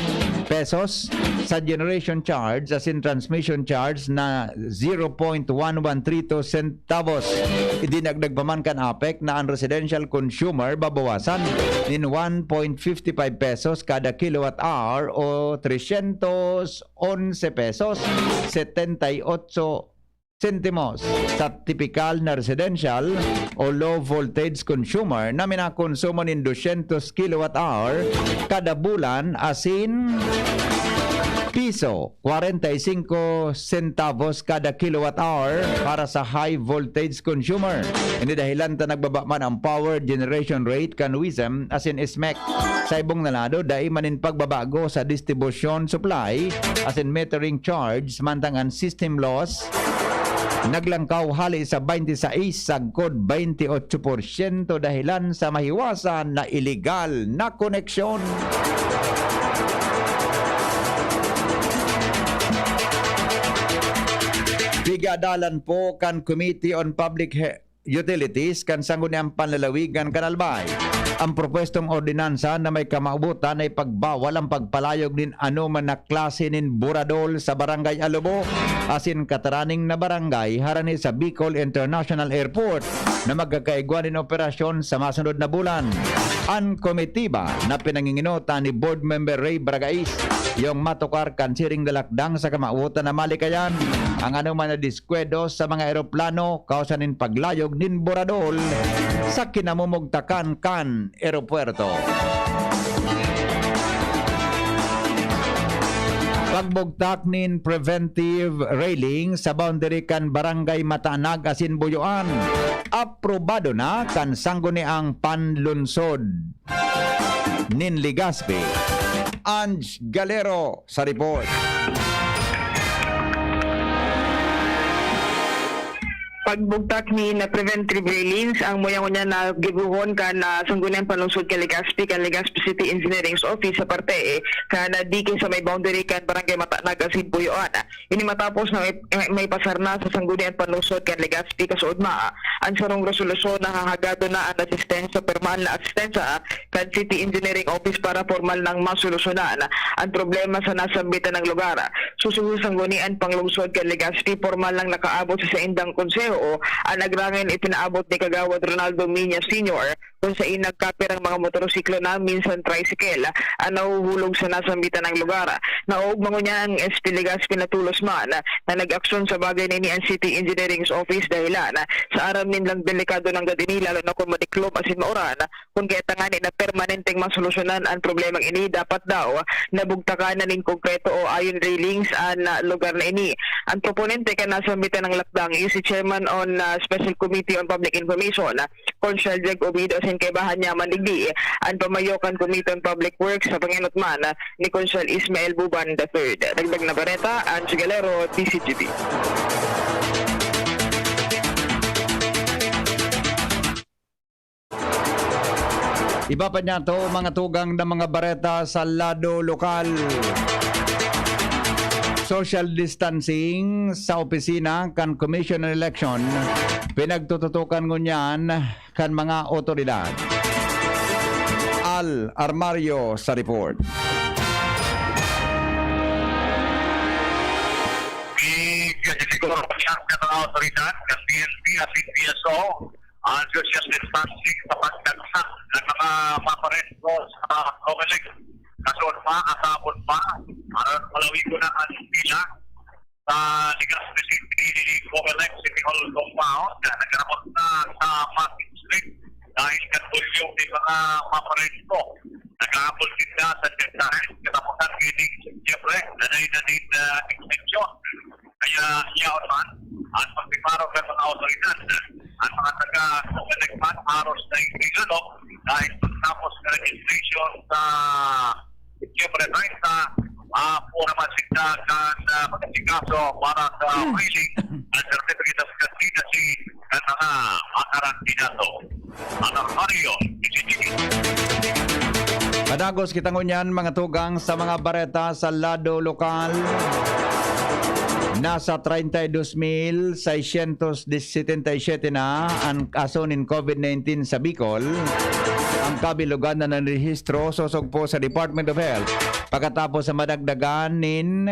pesos sa generation charge asin transmission charge na zero point one one three two centavos. Idinagdag pa man kan APEC na an residential consumer babawasan nin one point fifty five pesos kada kilowatt hour o trescientos onse pesos setenta y ocho sentimos sa tipikal na residential o low voltage consumer na minakonsumo nin dosyentos kilowatt hour kada bulan, asin piso kwarenta y singko sentavos kada kilowatt hour para sa high voltage consumer. Ini dahilan ta nagbaba man ang power generation rate kan WISM asin SMEC. Sa ibong na lado, dai man nin pagbabago sa distribusyon supply asin metering charge, mantang an system loss naglangkaw hali sa baynte sais sagkod baynte otso porsyento dahilan sa mahiwasan na iligal na koneksyon. Pigadalan po kan Committee on Public He-, Utilities kan Sangguniang Panlalawigan kan Albay ang propwestong ordinansa na may kamawotan na ipagbawal ang pagpalayog nin anoman na klase nin buradol sa Barangay Alubo asin kataraning na barangay harani sa Bicol International Airport na magkakaigwa nin operasyon sa masunod na bulan. An komitiba na pinanginginota ni Board Member Ray Bragais, yung matukar kan siring na lakdang sa kamawotan na malikayan ang anoman na diskwedo sa mga eroplano kausa nin paglayog nin buradol sa kinamumugtakan kan eropuerto. Pagbugtak nin preventive railing sa boundary kan Barangay Matanag asin Buyoan, aprobado na kan Sangguniang Panlunsod nin Legazpi. Ange Galero sa report. Pagbugtak ni na preventive railings ang muyang unya na gibuhon kan, ah, Sangguniang Panlungsod kan Legazpi, kan Legazpi City Engineering's Office sa parte, eh, kan, ah, dike sa may boundary kan Barangay Matanag asin Buyoan. Ini matapos na may, may, may pasar na sa Sangguniang Panlungsod kan Legazpi kasuodma an sarong resolusyon na hahagadon na an asistensya, pormal na asistensya kan City Engineering Office para pormal nang masolusyonan an problema sa nasambitan na lugar. Susugo sa Sangguniang Panlungsod kan Legazpi, pormal nang nakaabot sa saindang konseho an agrangay na ipinaabot ni Kagawad Ronaldo Miña Senior, kung sain nagkapir ang mga motorsiklo na minsan tricycle an nahuhulog sa nasambitan na lugar. Naoogma ngunyan ang S P Legazpi na tolos man na nag-aksyon sa bagay na ini an City Engineering's Office dahilan sa aram nin lang delikado nanggad ini, lalo na kung madiklom asin mauran. Kung kaya tangani na permanenteng masolusyonan an problemang ini, dapat daw nabugtakan na nin konkreto o iron railings an, ah, lugar na ini. An proponente kan nasambitan na lakdang iyo si Chairman on, ah, Special Committee on Public Information, Consul Jake Obido, asin kaibahan niya man digdi an pamayo kan Committee on Public Works sa pangenot man ni Consul Ismael Buban the third. Dagdag na bareta, Ange Galero, D Z G T. Iba pa niya to, mga tugang na mga bareta sa lado lokal. Social distancing sa opisina kan Commission on Election, pinagtututukan ngunyan kan mga otoridad. Armario sa report. Di kasi siguro pag-iangkat ang awtoridad kan P N P at P S O ang social distancing sa pagdagsa ng mga maparesko sa Comelec. Kasunod pa, kasabot pa, aron malawi ko na ang pila sa Legazpi City Comelec City Hall compound na nagkarapot na sa Market Street dahil kan bulyong ni mga maparesko. Naghahabol sinda sa tiyentahan katapusan kini, siyempre, na dai na din, ah, extension. Kaya yaon man ang pagpiparo kan mga awtoridad, ang mga taga Comelec man aros na ikigalok dahil pagtapos ng registration sa September treinta, ah, po naman sinda kan, ah, mag-asikaso para sa filing ng Certificate of Candidacy ng mga makarandidato. Ang Armario, P C T V. Padagos kita ngunyan, mga tugang, sa mga bareta sa lado lokal. Nasa treinta y dos mil seiscientos setenta y siete na an kaso nin COVID nineteen sa Bicol. Ang kabilugan na nanrehistro sosog po sa Department of Health pagkatapos sa madagdagan nin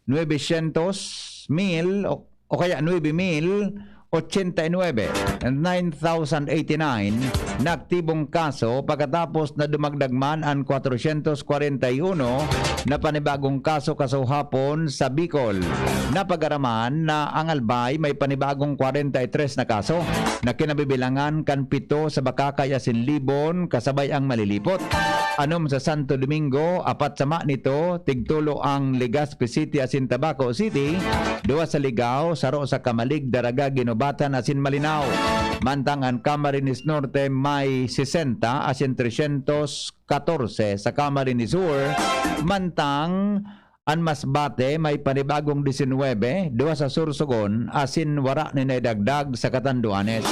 nuebe syentos mil o, o kaya nuebe mil ochenta y nuebe, nine thousand eighty-nine na aktibong kaso pagkatapos na dumagdag man an kwatrosyentos kwarenta y uno na panibagong kaso kasuhapon sa Bicol. Napag-araman na ang Albay may panibagong kwarenta y tres na kaso na kinabibilangan kan pito sa Bacacay asin Libon kasabay ang Malilipot. Anom sa Santo Domingo, apat sama nito, tigtulo ang Legazpi City asin Tabaco City, duwa sa Ligao, saro sa Camalig, Daraga, Guinobatan asin Malinao. Mantang an Camarines Norte may sesenta asin tresyentos katorse sa Camarines Sur, mantang an Masbate may panibagong disinwebe, duwa sa Sorsogon, asin wara nin naidagdag sa Catanduanes.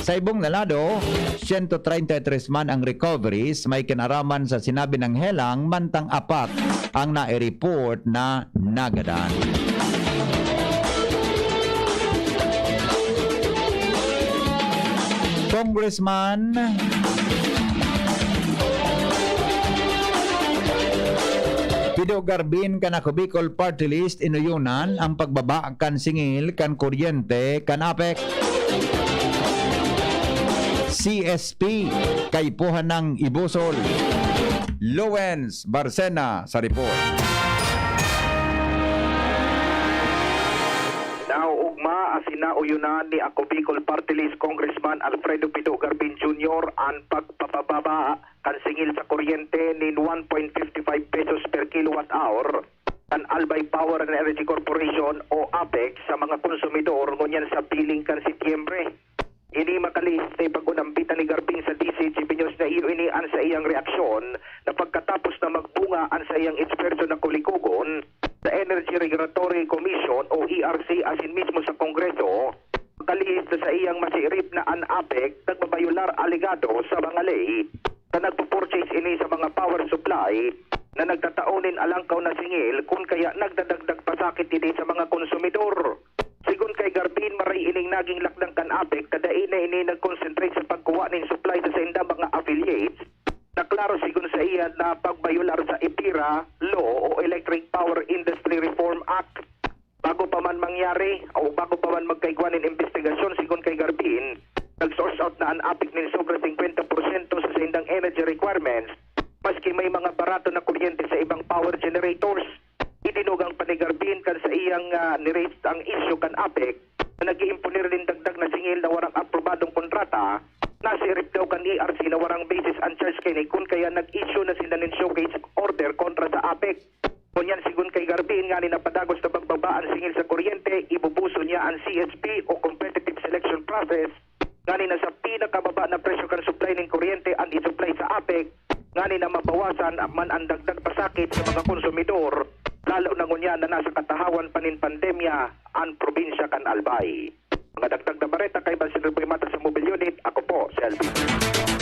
Sa ibong na lado, siyento treinta y tres man ang recoveries, may kinaraman sa sinabi ng helang, mantang apat ang nai-report na nagadan. Congressman Pido Garbin kan Ako Bicol Party List, inoyonan ang pagbaba kan singil kan kuryente kan APEC. C S P, kaipuhan ng Ibusol. Lowens Barcena sa report. Naoogma asin naoyonan ni Ako Bicol Party List Congressman Alfredo Pido Garbin Junior an pagpapababa kan singil sa kuryente nin one point fifty five pesos per kilowatt hour kan Albay Power and Energy Corporation o APEC sa mga konsumidor ngunyan sa billing kan Setyembre. Ini makalihis sa ipag-unambitan ni Garbin sa D Z G B News na iyo ini an saiyang reaksyon na pagkatapos na magbunga an saiyang eksperto na kulikogon sa Energy Regulatory Commission o E R C asin mismo sa Kongreso, makalihis na saiyang masiirip na an APEC nagbabayolar alegado sa mga ley na nagpo-purchase ini sa mga power supply na nagtatao nin alangkaw na singil kun kaya nagdadagdag pasakit ini sa mga konsumidor. Sigon kay Garbin, maray ining naging lakdang kan APEC ta dai na ini nag-concentrate sa pagkuha nin supply sa saindang mga affiliates na klaro sigon sa iya na pagbayolar sa EPIRA Law o Electric Power Industry Reform Act. Bago pa man mangyari o bago pa man magkaigwa nin imbestigasyon, sigon kay Garbin, nag-source out na an APEC nin sobra singkwenta porsyento sa saindang energy requirements, maski may mga barato na kuryente sa ibang power generators. Idinugang pa ni Garbin kan sa iyang, ah, ni-raise ang isyu kan APEC na nag-iimponer nin dagdag na singil na warang aprobadong kontrata. Nasiirip daw kan E R C na warang basis an charge kaini kun kaya nag-issue na sinda nin show case order kontra sa APEC. Ngunyan, sigon kay Garbin, ngani na padagos na pagbaba an singil sa kuryente, ibubuso niya an C S P o competitive selection process, ngani na sa pinakababa na presyo kan supply nin kuryente an i-supply sa APEC, ngani na mabawasan man an dagdag pasakit sa mga konsumidor, lalo na ngunyan na nasa katahawan pa nin pandemya an probinsya kan Albay. Mga dagdag na bareta kay Bansin Ripoy Mata sa Mobile Unit, ako po si Alvin.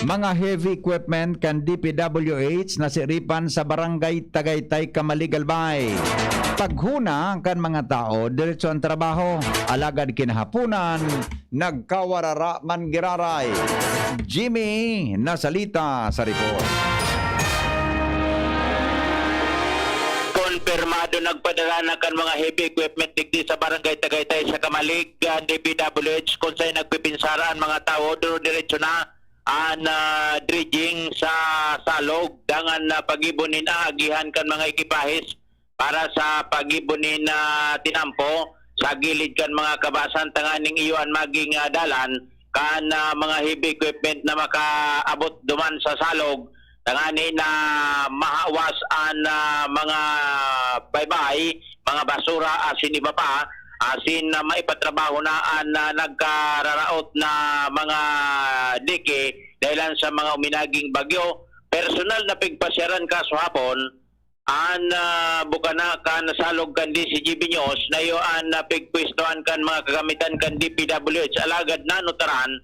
Mga heavy equipment kan D P W H nasiripan sa Barangay Tagaytay, Camalig, Albay. Paghuna kan mga tao, diretso ang trabaho. Alagad kinahaponan, nagkawarara man giraray. Jimmy Nasalita sa report. Pirmado nagpadala na kan mga heavy equipment digdi sa Barangay Tagaytay sa Camalig, ah, D P W H, kung saan nagpipinsara an mga tawo, duro-diretso na an, ah, dredging sa Salog, dangan na pag-ibo nin aagihan kan mga ekipahes para sa pag-ibo nin, ah, tinampo sa gilid kan mga kabasan, tanganing iyo an maging, ah, dalan kan, ah, mga heavy equipment na makaabot duman sa Salog, tanganing na mahawas an, ah, mga baybay, mga basura, asin iba pa, asin, ah, maipatrabaho na an, ah, nagkararaot na mga dike dahilan sa mga uminaging bagyo. Personal na pigpasyaran kasuhapon an, ah, bukana kan Salog kan D C G B News, na iyo an, ah, pigpwestohan kan mga kagamitan kan D P W H, alagad nanutaran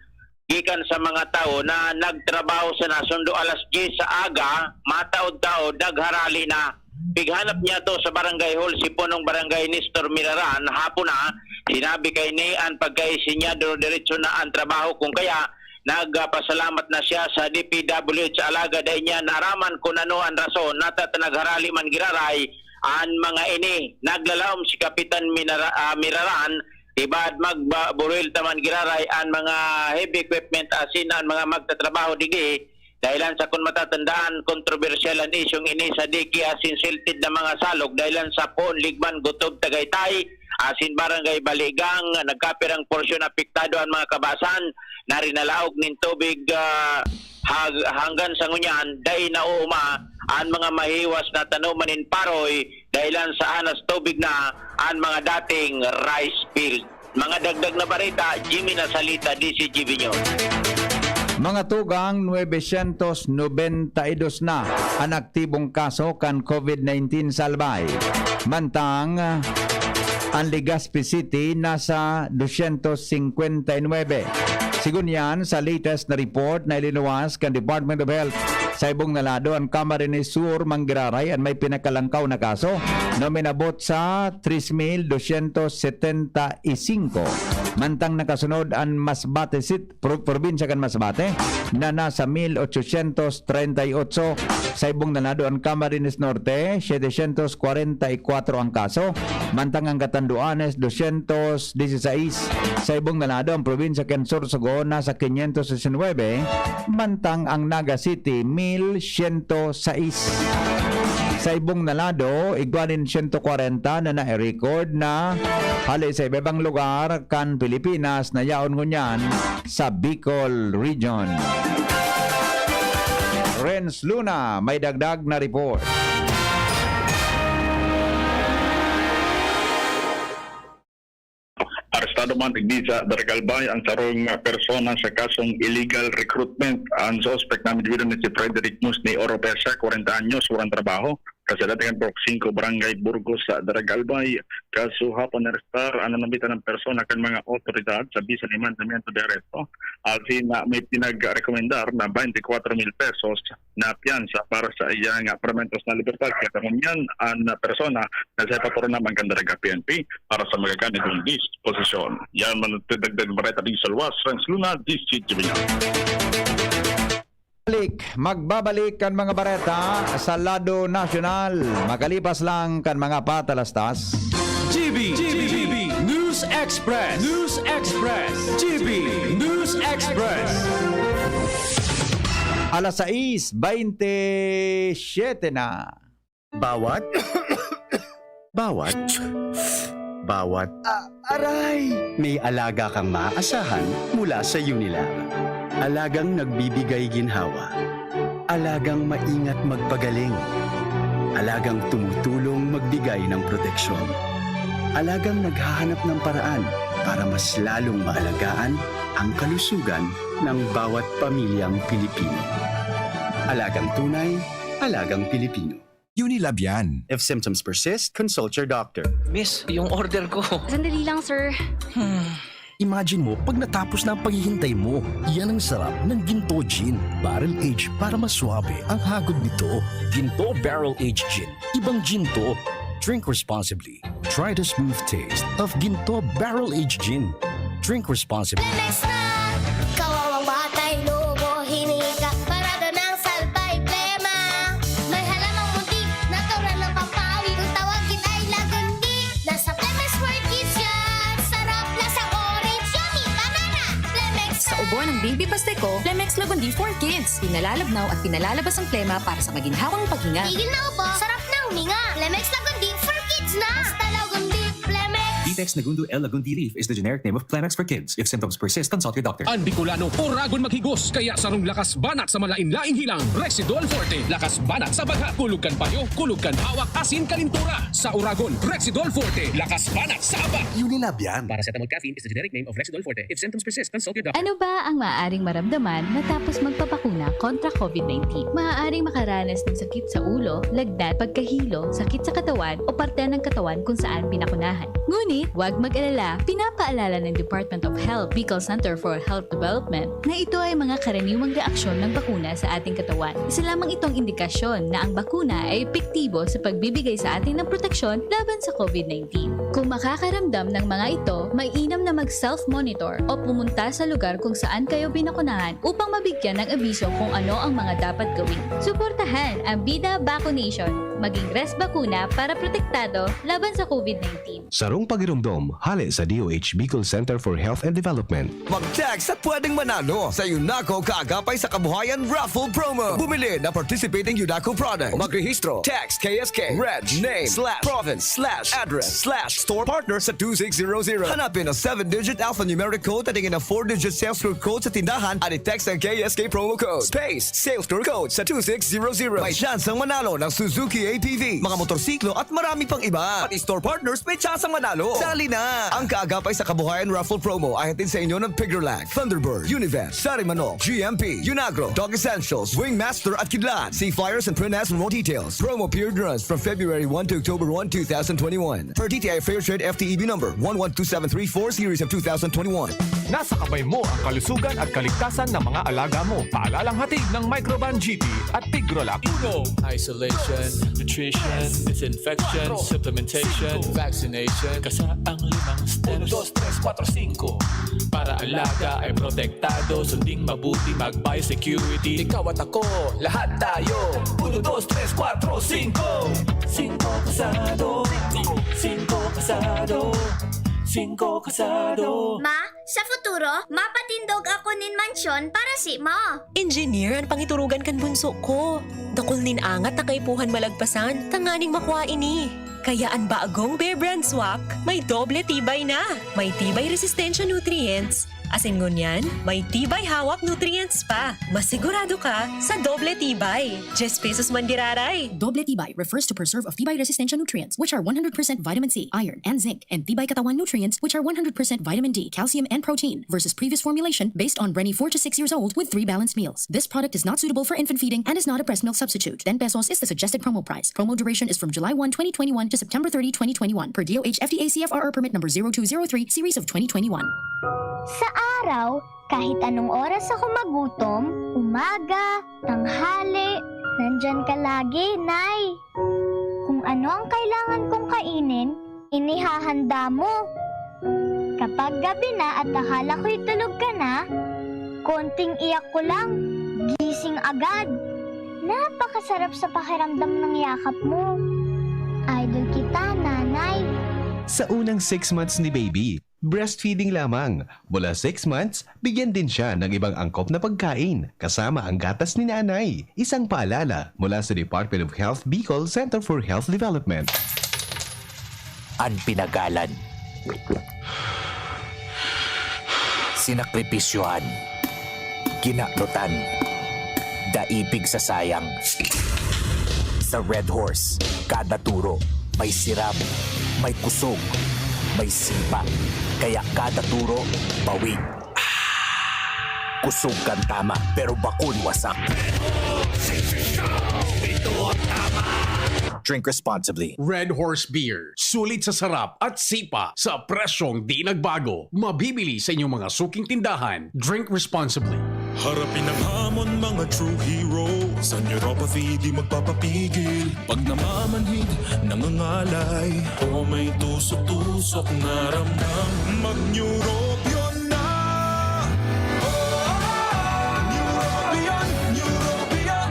gikan sa mga tawo na nagtrabaho sa nasundo alas diyes sa aga, mataod-taod, nagharali na. Pighanap niya to sa barangay hall, si Punong Barangay Nestor Miraran, hapon na. Sinabi kay ni an pagkaisinya, duro-diretso na ang trabaho, kung kaya nagpasalamat na siya sa D P W H, alagad dai niya naaraman kun ano an rason, nata ta nagharali man giraray an mga ini. Naglalaom si Kapitan Minara-, ah, Miraran, tibad magba-, buruhel ta man giraray an mga heavy equipment asin an mga magtatrabaho digdi, dahilan sa kun matatandaan, kontrobersyal an isyung ini sa diki asin silted na mga salog, dahilan sa Poon, Ligban, Gotob, Tagaytay, asin Barangay Baligang. Nagkapirang porsyon apektado an mga kabasan na rinalaog nin tubig, ah, hag-, hanggan sa ngunyan, dai nauuma an mga mahiwas na tanoman nin paroy, dahilan sa anas tubig na an mga dating rice field. Mga dagdag na bareta, Jimmy Nasalita, D C G B News. Mga tugang, nuebe syentos nobenta y dos na an aktibong kaso kan COVID nineteen sa Albay. Mantang, an Legazpi City nasa dosyentos singkwenta y nuebe. Sigon yan sa latest na report na ilinuwas kan Department of Health, sa ibong na lado, an Camarines Sur, Manggiraray, an may pinakalangkaw na kaso na uminabot sa tres mil dosyentos setenta y singko. Mantang nakasunod an Masbate City, pro-, probinsya kan Masbate, na nasa mil ochosyentos treinta y ocho. Sa ibong na lado, an Camarines Norte, setecientos kwarenta y kuwatro ang kaso, mantang ang Catanduanes, dosyentos dieciséis. Sa ibong na lado, ang probinsya kan Sorsogon nasa quinientos diecinuebe, mantang ang Naga City, mil siyento sais. Sa ibong na lado, igwa nin siyento kwarenta na nai-record na hali sa iba-ibang lugar kan Pilipinas na yaon ngunyan sa Bicol Region. Renz Luna, may dagdag na report. Arestado man digdi sa Daragalbay ang sarong persona sa kasong illegal recruitment. Ang suspek na individual na si Frederick Musni Oropesa, kwarenta anyos, walang trabaho, kasadati kan Purok singko, Barangay Burgos sa Daragalbay. Kasuhapon, narestar an nanumbitan na persona kan mga otoridad sa bisa ni mandamiento de aresto, asin na may pinagrekomendar na baynte kwatro mil pesos na piyansa para sa iyang, ah, permentos na libertad. Kaya ngunyan, an persona nasa ipapuro naman kan Daraga P N P para sa magaganidong disposisyon. Yan man ang dagdag bareta digdi sa luwas, Renz Luna, D C G B News. Balik, magbabalik kan mga bareta sa lado nasyonal, makalipas lang kan mga patalastas. G B, G B, News Express, News Express, G B, News Express. Alas sais baynte siyete na. Bawat, bawat, bawat, ah, aray! May alaga kang maaasahan mula sa Unilab. Alagang nagbibigay ginhawa. Alagang maingat magpagaling. Alagang tumutulong magbigay ng proteksyon. Alagang naghahanap ng paraan para mas lalong maalagaan ang kalusugan ng bawat pamilyang Pilipino. Alagang tunay, alagang Pilipino. Unilab yan. If symptoms persist, consult your doctor. Miss, yung order ko. Sandali lang, sir. Hmm. Imagine mo, pag natapos na ang paghihintay mo, yan ang sarap ng Ginto Gin. Barrel age para mas suabe ang hagod nito. Ginto Barrel Aged Gin. Ibang gin to. Drink responsibly. Try the smooth taste of Ginto Barrel Aged Gin. Drink responsibly. Lemex na! Kawawang batay, lobo, hinika, parado ng salbay, plema. May halamang munti, natural ng pampawi. Kung tawag Baby Pasteco, Plemex Lagundi for Kids. Pinalalabnaw at pinalalabas ang plema para sa maginhawang paghinga. Tigil na ubo, sarap na huminga. Plemex Lagundi for Kids na! Basta Lagundi, Plemex! Ditex Negundo L. Lagundi Leaf is the generic name of Plemex for Kids. If symptoms persist, consult your doctor. An Bicolano, oragon maghigos, kaya sarong lakas banat sa malain-laing hilang, Residol Forte. Lakas banat sa bagha, kulog kan payo, kulog kan hawak, asin kalintura. Sa oragon, Residol Forte. Lakas banat sa aba. Unilab yan. Paracetamol caffeine is the generic name of Residol Forte. If symptoms persist, consult your doctor. Ano ba ang maaaring maramdaman matapos magpabakuna kontra COVID nineteen? Maaaring makaranas ng sakit sa ulo, lagnat, pagkahilo, sakit sa katawan o parte ng katawan kung saan binakunahan. Ngunit, huwag mag-alala, pinapaalala ng Department of Health, Bicol Center for Health Development, na ito ay mga karaniwang reaksyon ng bakuna sa ating katawan. Isa lamang itong indikasyon na ang bakuna ay epektibo sa pagbibigay sa atin ng proteksyon laban sa COVID nineteen. Kung makakaramdam ng mga ito, mainam na mag-self-monitor o pumunta sa lugar kung saan kayo binakunahan upang mabigyan ng abiso kung ano ang mga dapat gawin. Suportahan ang Bida Vaccination. Maging Res Bakuna para protektado laban sa COVID nineteen. Sarong pagiromdom, hale sa D O H Bicol Center for Health and Development. Mag-text at pwedeng manalo sa Unaco Kaagapay sa Kabuhayan Raffle Promo. Bumili ng participating Unaco product. Magrehistro. Text K S K, reg, name, slash, province, slash, address, slash, store partner sa two six zero zero. Hanapin ang seven-digit alphanumeric code at ingin ang four-digit sales code code sa tindahan at i-text ang K S K promo code, space, sales code sa two six zero zero. May tsansang manalo ng Suzuki A T V, mga motorsiklo at marami pang iba. Pati store partners may tsansang manalo. Sali na! Ang Kaagapay sa Kabuhayan Raffle Promo ay hatid sa inyo ng Pigrolac, Thunderbird, Univest, Sari Manok, G M P, Unagro, Dog Essentials, Wingmaster at Kidlat, Seafires and Print Ads for more details. Promo period runs from February one to October one, two thousand twenty-one. Per D T I Fair Trade F T E B number one one two seven three four series of two thousand twenty-one. Nasa kamay mo ang kalusugan at kaligtasan ng mga alaga mo. Paalalang hatid ng Microban G T at Pigrolac. Uno. Isolation, nutrition, disinfection, supplementation, vaccination. Kasa ang limang steps. Uno, dos, tres, kwatro, singko. Para alaga ay protektado, sunding mabuti, mag-biosecurity. Ikaw at ako, lahat tayo. Uno, dos, tres, kwatro, singko. Singko kasado. Singko kasado. Singko kasado. Ma, sa futuro, mapatindog ako nin mansyon para simo. Engineer an pangiturugan kan bunso ko. Dakul nin angat na kaipuhan malagpasan tanganing makua ini. Kaya an bagong Bear Brand Swak may doble tibay na. May tibay resistensya nutrients, asin ngunyan, may tibay hawak nutrients pa. Masigurado ka sa doble tibay. Diyes pesos man giraray. Doble tibay refers to preserve of tibay resistensya nutrients, which are one hundred percent vitamin C, iron, and zinc, and tibay katawan nutrients, which are one hundred percent vitamin D, calcium, and protein, versus previous formulation based on Brenny four to six years old with three balanced meals. This product is not suitable for infant feeding and is not a breast milk substitute. Ten pesos is the suggested promo price. Promo duration is from July one, twenty twenty-one to September thirty, twenty twenty-one, per D O H F D A C F R R permit number zero two zero three, series of twenty twenty-one. Sa araw, kahit anong oras ako magutom, umaga, tanghali, nandyan ka lagi, Nay. Kung ano ang kailangan kong kainin, inihahanda mo. Kapag gabi na at akala ko'y tulog ka na, konting iyak ko lang, gising agad. Napakasarap sa pakiramdam ng yakap mo. Idol kita, Nanay. Sa unang six months ni baby, breastfeeding lamang. Mula six months, bigyan din siya ng ibang angkop na pagkain, kasama ang gatas ni nanay. Isang paalala mula sa Department of Health Bicol Center for Health Development. An pinagalan. Sinakripisyohan. Kinadotan. Daipig sa sayang. Sa Red Horse, kada turo, may siram, may kusog, may sipa. Kaya kada turo, bawig. Kusog kan tama, pero bakun wasak. Drink responsibly. Red Horse Beer. Sulit sa sarap at sipa sa presyong di nagbago. Mabibili sa inyong mga suking tindahan. Drink responsibly. Harapin ang hamon, mga true hero. Sa neuropathy, di magpapapigil. Pag namamanhid, nangangalay. O may tusok-tusok na ramdam. Mag-Neurobion na! Neurobion, Neurobion,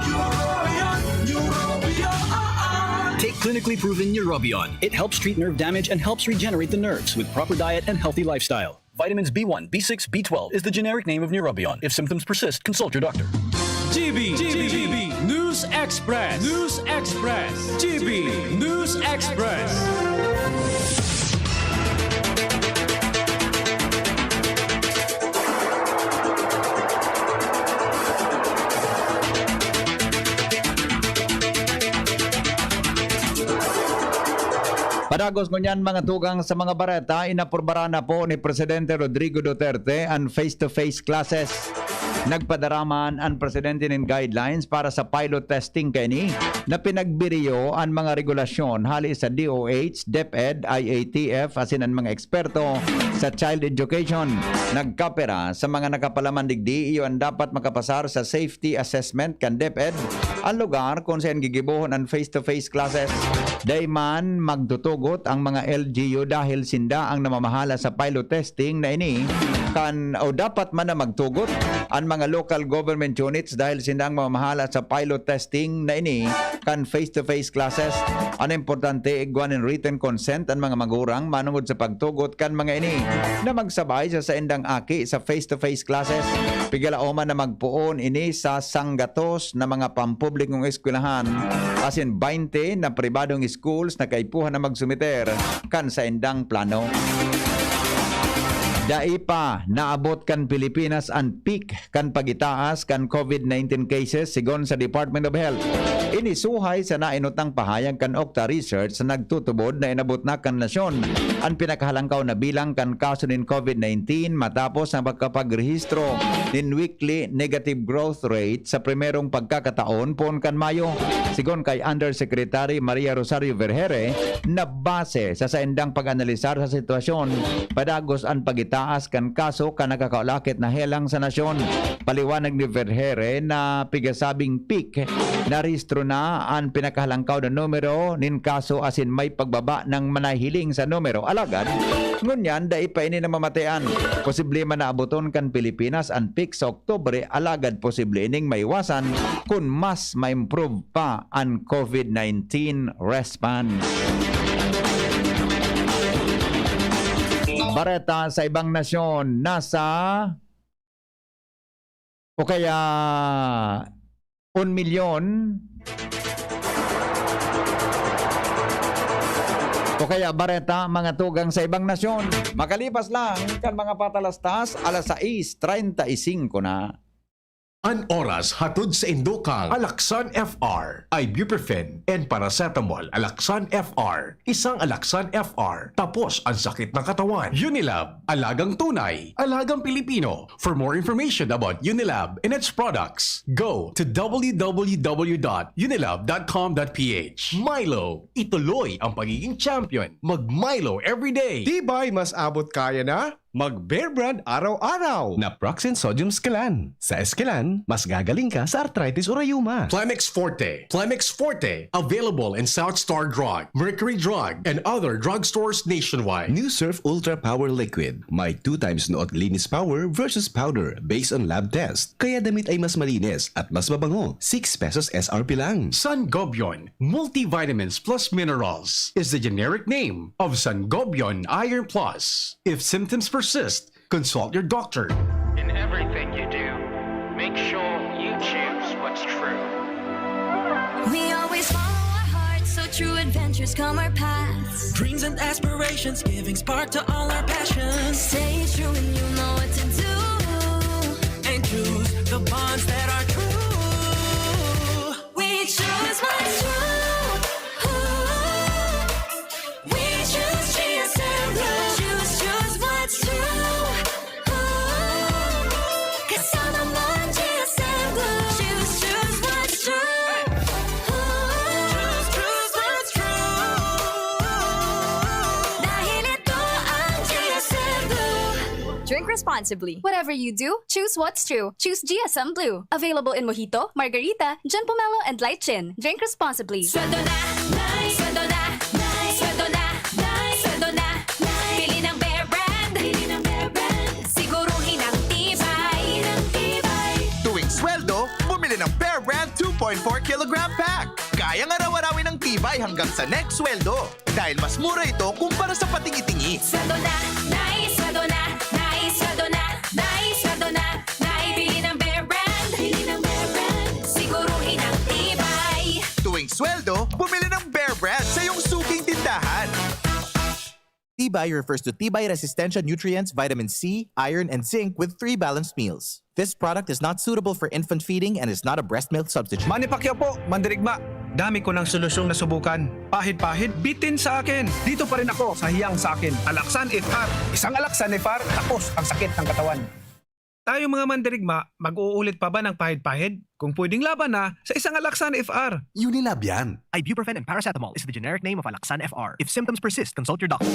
Neurobion, Neurobion. Take clinically proven Neurobion. It helps treat nerve damage and helps regenerate the nerves with proper diet and healthy lifestyle. Vitamins B one, B six, B twelve is the generic name of Neurobion. If symptoms persist, consult your doctor. G B, G B, News Express, News Express, G B News Express. Padagos ngunyan, mga tugang, sa mga bareta, inaprubaran na po ni Presidente Rodrigo Duterte an face-to-face classes. Nagpadara man an presidente nin guidelines para sa pilot testing kaini na pinagbiriyo an mga regulasyon hali sa D O H, DepEd, I A T F asin an mga eksperto sa child education. Nagkapira sa mga nakapalaman digdi, iyo an dapat makapasar sa safety assessment kan DepEd, an lugar kun saen gigibohon an face-to-face classes. Dai man magtutugot ang mga L G U dahil sinda ang namamahala sa pilot testing na ini kan, o dapat man na magtugot an mga local government units dahil sinda ang mamamahala sa pilot testing na ini kan face-to-face classes. An importante, igwa nin written consent an mga magurang manongod sa pagtugot kan mga ini na magsabay sa saindang aki sa face-to-face classes. Pigalaoman na magpoon ini sa sanggatos na mga pampublikong eskwelahan asin baynte na pribadong schools na kaipuhan na magsumiter kan saindang plano. Dai pa naabot kan Pilipinas an peak kan pagitaas kan COVID nineteen cases, sigon sa Department of Health. Ini suhay sa nainutang pahayag kan Octa Research na nagtutubod na inabot na kan nasyon an pinakahalangkaw na bilang kan kaso nin COVID nineteen matapos na makapagrehistro nin weekly negative growth rate sa primerong pagkakataon poon kan Mayo. Sigon kay Undersecretary Maria Rosario Vergeire, na base sa saindang pag-analisar sa sitwasyon, padagos an pagitaas kan kaso kan nakakaulakit na helang sa nasyon. Paliwanag ni Vergeire na pigasabing peak, narehistro na an pinakahalangkaw na numero nin kaso asin may pagbaba nang manahiling sa numero. Alagad, ngunyan dai pa ini namamatean. Posible man na abuton kan Pilipinas an peak sa Oktubre, alagad posible ining maiwasan kun mas ma-improve pa an COVID nineteen response. Bareta sa ibang nasyon, nasa o kaya un milyon o kaya bareta, mga tugang, sa ibang nasyon. Makalipas lang kan mga patalastas, alas sais treinta y cinco na. An oras hatod saindo kan Alaxan F R, ibuprofen and paracetamol. Alaxan F R, isang Alaxan F R, tapos ang sakit ng katawan. Unilab, alagang tunay, alagang Pilipino. For more information about Unilab and its products, go to w w w dot unilab dot com dot p h. Milo, ituloy ang pagiging champion. Mag Milo everyday. Tibay mas abot kaya na mag Bear Brand araw-araw. Naproxen Sodium Esquilan. Sa Esquilan, mas gagaling ka sa arthritis o rayuma. Plemex Forte. Plemex Forte. Available in South Star Drug, Mercury Drug, and other drugstores nationwide. New Surf Ultra Power Liquid. May two times Noot Linis Power versus powder based on lab test. Kaya damit ay mas malinis at mas mabango. Six pesos S R P lang. Sangobion Multivitamins plus Minerals is the generic name of Sangobion Iron Plus. If symptoms persist, consult your doctor. In everything you do, make sure you choose what's true. We always follow our hearts, so true adventures come our paths. Dreams and aspirations, giving spark to all our passions. Stay true and you know what to do. And choose the bonds that are true. We choose what's true. Ooh. We choose G S M Blue. Choose, choose what's true. Ooh. Kasama mo ang G S M Blue. Choose, choose what's true. Ooh. Choose, choose what's true. Dahil ito ang G S M Blue. Drink responsibly. Whatever you do, choose what's true. Choose G S M Blue. Available in Mojito, Margarita, John Pomelo, and Light Gin. Drink responsibly. Sweldo na, Nay! Sweldo na, Nay! Sweldo na, Nay! Sweldo na, Nay! Bili ng Bear Brand! Bili ng Bear Brand! Siguruhin ang tibay! Ang tibay! Tuwing sweldo, bumili ng Bear Brand two point four kilogram pack. Kayang araw-arawin ang tibay hanggang sa next sweldo. Dahil mas mura ito kumpara sa patingi-tingi. Sweldo na, Nay! Sweldo na, Nay! Tibay refers to Tibay Resistensya nutrients, vitamin C, iron, and zinc with three balanced meals. This product is not suitable for infant feeding and is not a breast milk substitute. Manny Pacquiao po, mandirigma. Dami ko ng solusyong nasubukan. Pahid-pahid, bitin sa akin. Dito pa rin ako sa hiyang sa akin. Alaksan F R. Isang Alaksan F R, tapos ang sakit ng katawan. Tayo mga mandirigma, mag-uulit pa ba ng pahid-pahid? Kung pwedeng laban na, sa isang Alaksan F R. Unilab yan. Ibuprofen and paracetamol is the generic name of Alaksan F R. If symptoms persist, consult your doctor.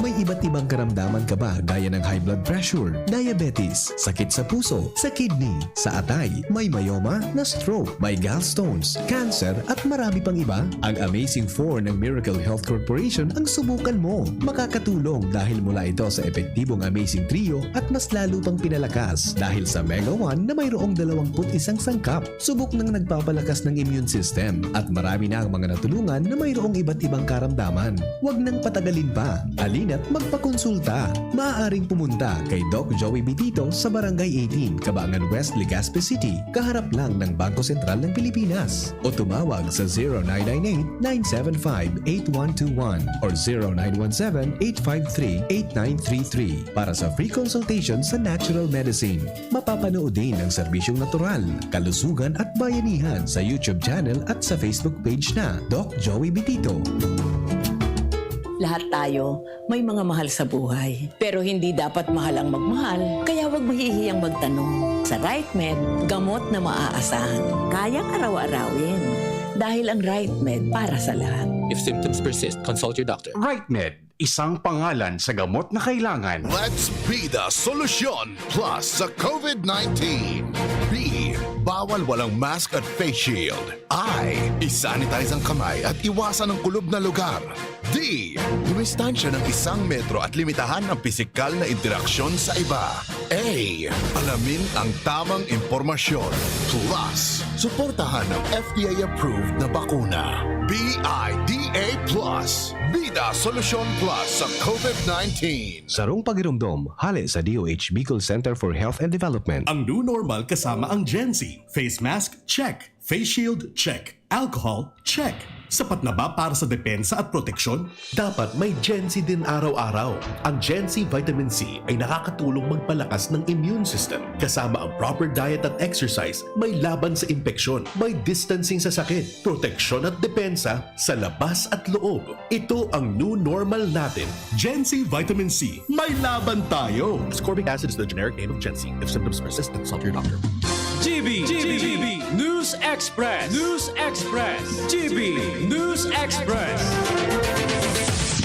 May iba't ibang karamdaman ka ba, gaya ng high blood pressure, diabetes, sakit sa puso, sa kidney, sa atay, may myoma, na-stroke, may gallstones, cancer, at marami pang iba? Ang Amazing four ng Miracle Health Corporation ang subukan mo. Makakatulong dahil mula ito sa epektibong Amazing Trio at mas lalo pang pinalakas dahil sa Mega one na mayroong dalawang put isang sangkap. Subok nang nagpapalakas ng immune system at marami na ang mga natulungan na mayroong iba't ibang karamdaman. Huwag nang patagalin pa. Halina't magpakonsulta. Maaaring pumunta kay Doc Joey Bitito sa Barangay eighteen, Cabangan West, Legazpi City, kaharap lang ng Bangko Sentral ng Pilipinas. O tumawag sa zero nine nine eight, nine seven five, eight one two one or zero nine one seven, eight five three, eight nine three three para sa free consultation sa natural medicine. Mapapanood din ang serbisyong natural, kalusugan at bayanihan sa YouTube channel at sa Facebook page na Doc Joey Bitito. Lahat tayo may mga mahal sa buhay. Pero hindi dapat mahal ang magmahal, kaya huwag mahihiyang magtanong. Sa RightMed, gamot na maaasahan. Kayang araw-arawin. Dahil ang RightMed para sa lahat. If symptoms persist, consult your doctor. RightMed, isang pangalan sa gamot na kailangan. Let's be the Solusyon Plus sa COVID nineteen. B, bawal walang mask at face shield. I, isanitize ang kamay at iwasan ang kulob na lugar. D, dumistansya ng isang metro at limitahan ang pisikal na interaksyon sa iba. A, alamin ang tamang impormasyon. Plus, suportahan ang F D A-approved na bakuna. B I D A plus. Bida Solusyon Plus sa COVID nineteen. Sarong pagiromdom, hale sa D O H Bicol Center for Health and Development. Ang new normal kasama ang Gen Z. Face mask, check. Face shield, check. Alcohol, check. Sapat na ba para sa depensa at proteksyon? Dapat may Gen Z din araw-araw. Ang Gen Z Vitamin C ay nakakatulong magpalakas ng immune system. Kasama ang proper diet at exercise, may laban sa impeksyon, may distancing sa sakit, proteksyon at depensa sa labas at loob. Ito ang new normal natin. Gen Z Vitamin C, may laban tayo! Ascorbic acid is the generic name of Gen Z. If symptoms persist, consult your doctor. G B, G B, News Express, News Express, G B News Express.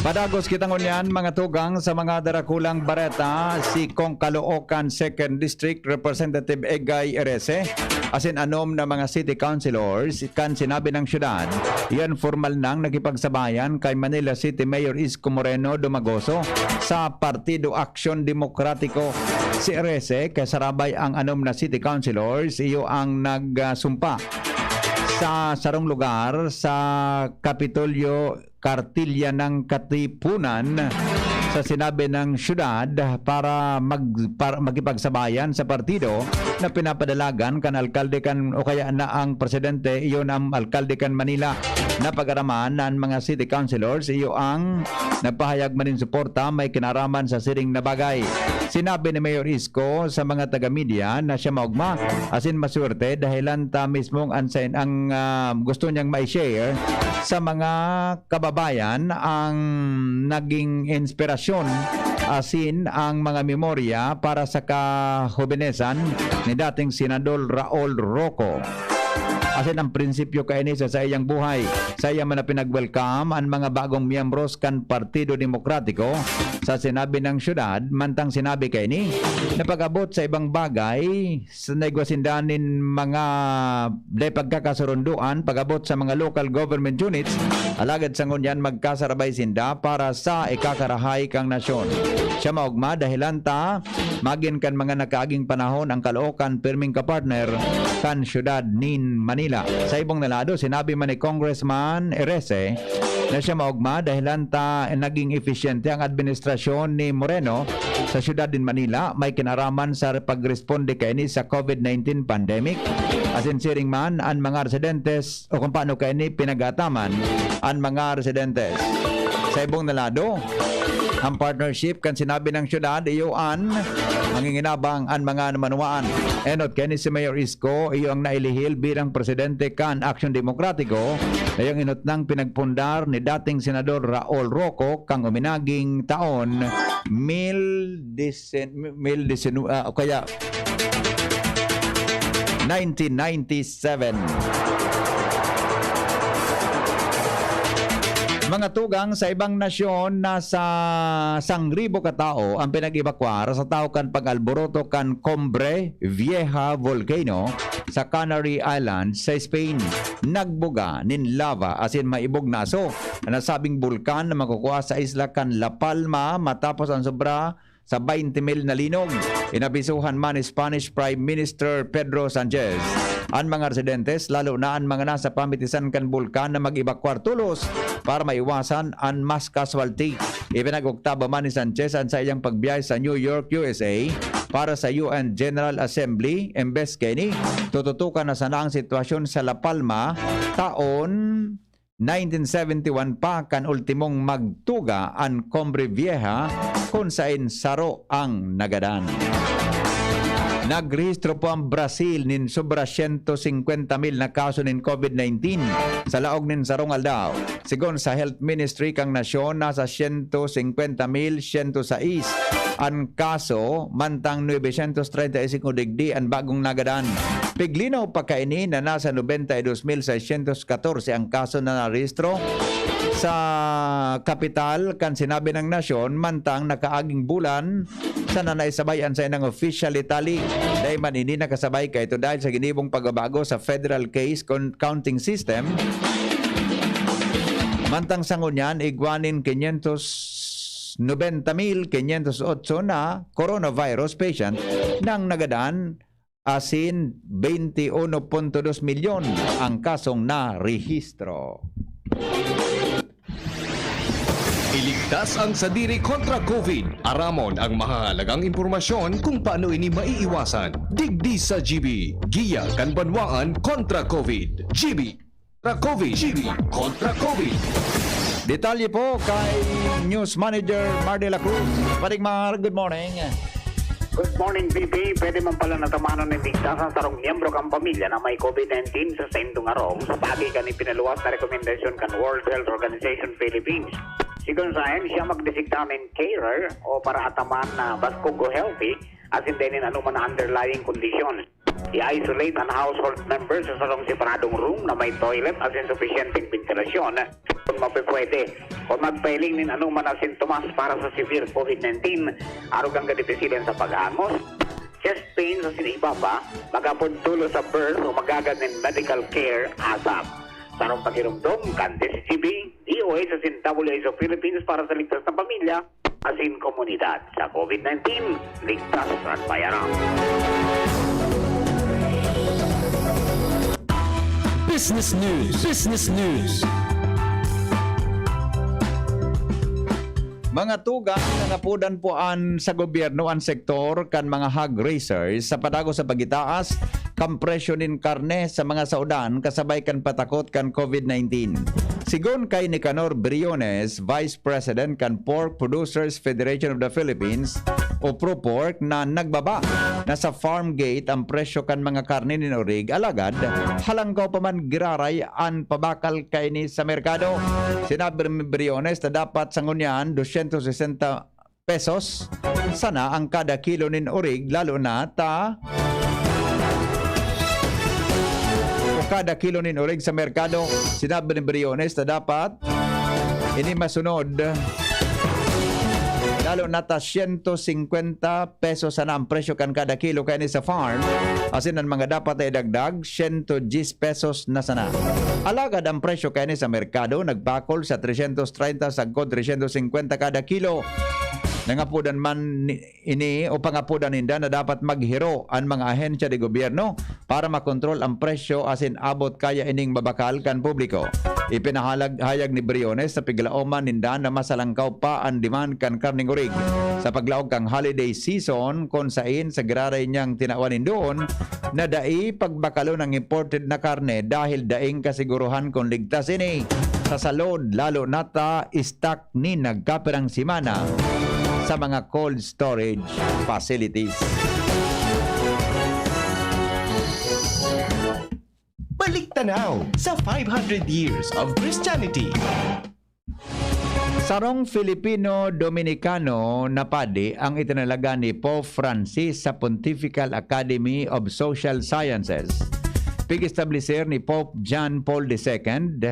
Padagos kita ngunyan, mga tugang, sa mga darakulang bareta, si Kong Caloocan Second District Representative Egay Erese, asin anom na mga city councilors, kan sinabi ng syudad, iyan formal nang nakipagsabayan kay Manila City Mayor Isko Moreno Domagoso sa Partido Aksyon Demokratiko. Si Erese, kasarabay ang anom na city councilors, iyo ang nagsumpa sa sarong lugar sa Kapitolyo, Kartilya ng Katipunan, sa sinabi ng syudad para mag-, para makipagsabayan sa partido na pinapadalagan kan alkalde kan, o kaya na ang presidente, iyon ang alkalde kan Manila. Napag-araman na an mga city councilors, iyo ang nagpahayag man nin suporta may kinaraman sa siring na bagay. Sinabi ni Mayor Isko sa mga taga-media na siya maogma asin maswerte dahilan ta mismong an, ang, ah, gusto niyang mai-share sa mga kababayan ang naging inspirasyon asin ang mga memorya para sa kahobenesan ni dating Senador Raul Roco. Asin ang prinsipyo kaini sa saiyang buhay. Saiya man na pinag-welcome an mga bagong miyembros kan Partido Demokratiko sa sinabi ng syudad, mantang sinabi kaini na pag-abot sa ibang bagay, sa naigwa sinda nin mga dai pagkakasurundoan pag-abot sa mga local government units, alagad sa ngunyan magkasarabay sinda para sa ikakarahay kan nasyon. Siya maogma, dahilan ta magin kan mga nakaaging panahon ang Caloocan pirming kapartner kan syudad nin Manila. Sa ibong na lado, sinabi man ni Congressman Erese na siya maogma dahilan ta naging episyente ang administrasyon ni Moreno sa syudad nin Manila, may kinaraman sa pagresponde kaini sa COVID nineteen pandemic. Asin siring man, an mga residentes o kung paano kaini pinag-aataman an mga residentes. Sa ibong na lado, Ang partnership kan sinabi ng syudad, iyo an manginginabang an mga manuwaan. Enot kani si Mayor Isko, iyo ang nailihil bilang presidente kan Aksyon Demokratiko, na iyang inot nang pinagpundar ni dating Senador Raul Roco kang uminaging taon, mil disen-, mil disen-, ah, o kaya nineteen ninety-seven. Mga tugang, sa ibang nasyon, nasa sangribo ka tawo ang pinag-ebakwar sa tawo kan pag-alboroto kan Cumbre Vieja Volcano sa Canary Islands sa Spain. Nagbuga nin lava asin maibog na aso an nasabing bulkan na makukua sa isla kan La Palma matapos an sobra sa baynte mil na linog. Inabisuhan man ni Spanish Prime Minister Pedro Sanchez an mga residentes, lalo na an mga nasa pamitisan kan bulkan, na mag-ebakwar tolos para maiwasan an mass casualty. Ipinag-oktaba man ni Sanchez an saiyang pagbiyahe sa New York, U S A, para sa U N General Assembly. Embes kaini, tututukan na sana ang sitwasyon sa La Palma taon nineteen seventy-one pa kan ultimong magtuga an Cumbre Vieja, kun saen saro ang nagadan. Nagrehistro po ang Brazil nin sobra siyento singkwenta mil na kaso nin COVID nineteen sa laog nin sarong aldaw. Sigon sa Health Ministry kan nasyon, nasa siyento singkwenta mil siyento sais an kaso, mantang nuebe syentos treinta y singko digdi an bagong nagadan. Piglinaw pa kaini na nasa nobenta y dos mil seiscientos katorse ang kaso na narehistro sa kapital kan sinabi ng nasyon, mantang nakaaging bulan sana naisabay an saindang official tally. Dai man ini nakasabay kaito dahil sa ginibong pagbabago sa federal case con-, counting system. Mantang sa ngunyan, igwa nin quinientos noventa mil quinientos otso na coronavirus patient nang nagadan, asin twenty-one punto dos milyon ang kasong narehistro. Iligtas ang sadiri kontra COVID. Aramon ang mahahalagang impormasyon kung paano ini maiiwasan. Digdi sa G B, giya kan banwaan kontra COVID. G B, kontra COVID. G B, kontra COVID. Detalye po kay News Manager Mar de la Cruz. Paring Mar, good morning. Good morning, B B. Pwede man pala na tamanon nin ligtas an sarong miyembro kan pamilya na may COVID nineteen sa saindong harong sa paagi kan ipinaluwas na rekomendasyon kan World Health Organization Philippines. Sigon sa ahensya, magdesignamin carer o paraataman na baskog o healthy, asin dai nin anoman na underlying conditions. I-isolate an household member sa sarong separadong room na may toilet asin supisyenteng bentilasyon, kun mapipwede, o magpahiling nin anoman na sintomas para sa severe COVID nineteen, arog kan kadipisilan sa pag-amos, chest pain asin iba pa. Mag-apod tolos sa birth o maggagad nin medical care ASAP. Sarong pagiromdom kan D Z G B, D O H asin W H O Philippines para sa ligtas na pamilya asin komunidad. Sa COVID nineteen, ligtas an payaram. Business News. Business News. Mga tugang, nangapodan po an sa gobyerno an sektor kan mga hog raisers sa patago sa pagitaas kan presyo nin karne sa mga saodan kasabay kan patakot kan COVID nineteen. Sigon kay Nicanor Briones, Vice President kan Pork Producers Federation of the Philippines o PROPORPH, na nagbaba na sa farm gate ang presyo kan mga karne nin orig, alagad halangkaw pa man giraray an pabakal kaini sa merkado. Sinabi ni Briones na dapat sa ngunyan, dosyentos sesenta pesos sana ang kada kilo nin orig, lalo na ta o kada kilo nin orig sa merkado. Sinabi ni Briones na dapat ini masunod, lalo na ta siyento singkwenta pesos sana ang presyo kan kada kilo kaini sa farm, asin an mga dapat na idagdag, siyento diyes pesos na sana. Alagad ang presyo kaini sa merkado nagpakol sa tresyentos treinta sagkod tresyentos singkwenta kada kilo. Nangapodan man ni, ini o pangapodan ninda na dapat maghiro an mga ahensya de gobyerno para makontrol ang presyo asin abot kaya ining mabakal kan publiko. Ipinahalag-, hayag ni Briones na piglaoman ninda na mas halangkaw pa an demand kan karneng orig sa paglaog kan holiday season, kun sain sa giraray niyang tinawan nin duon na dai pagbakalon ang imported na karne dahil daing kasiguruhan kun ligtas ini. sa salod, lalo na ta stock nin nagkapirang semana sa mga cold storage facilities. Balik tanaw sa five hundred years of Christianity. Sarong Filipino-Dominicano na padi ang itinalaga ni Pope Francis sa Pontifical Academy of Social Sciences. Pig-establisir ni Pope John Paul the Second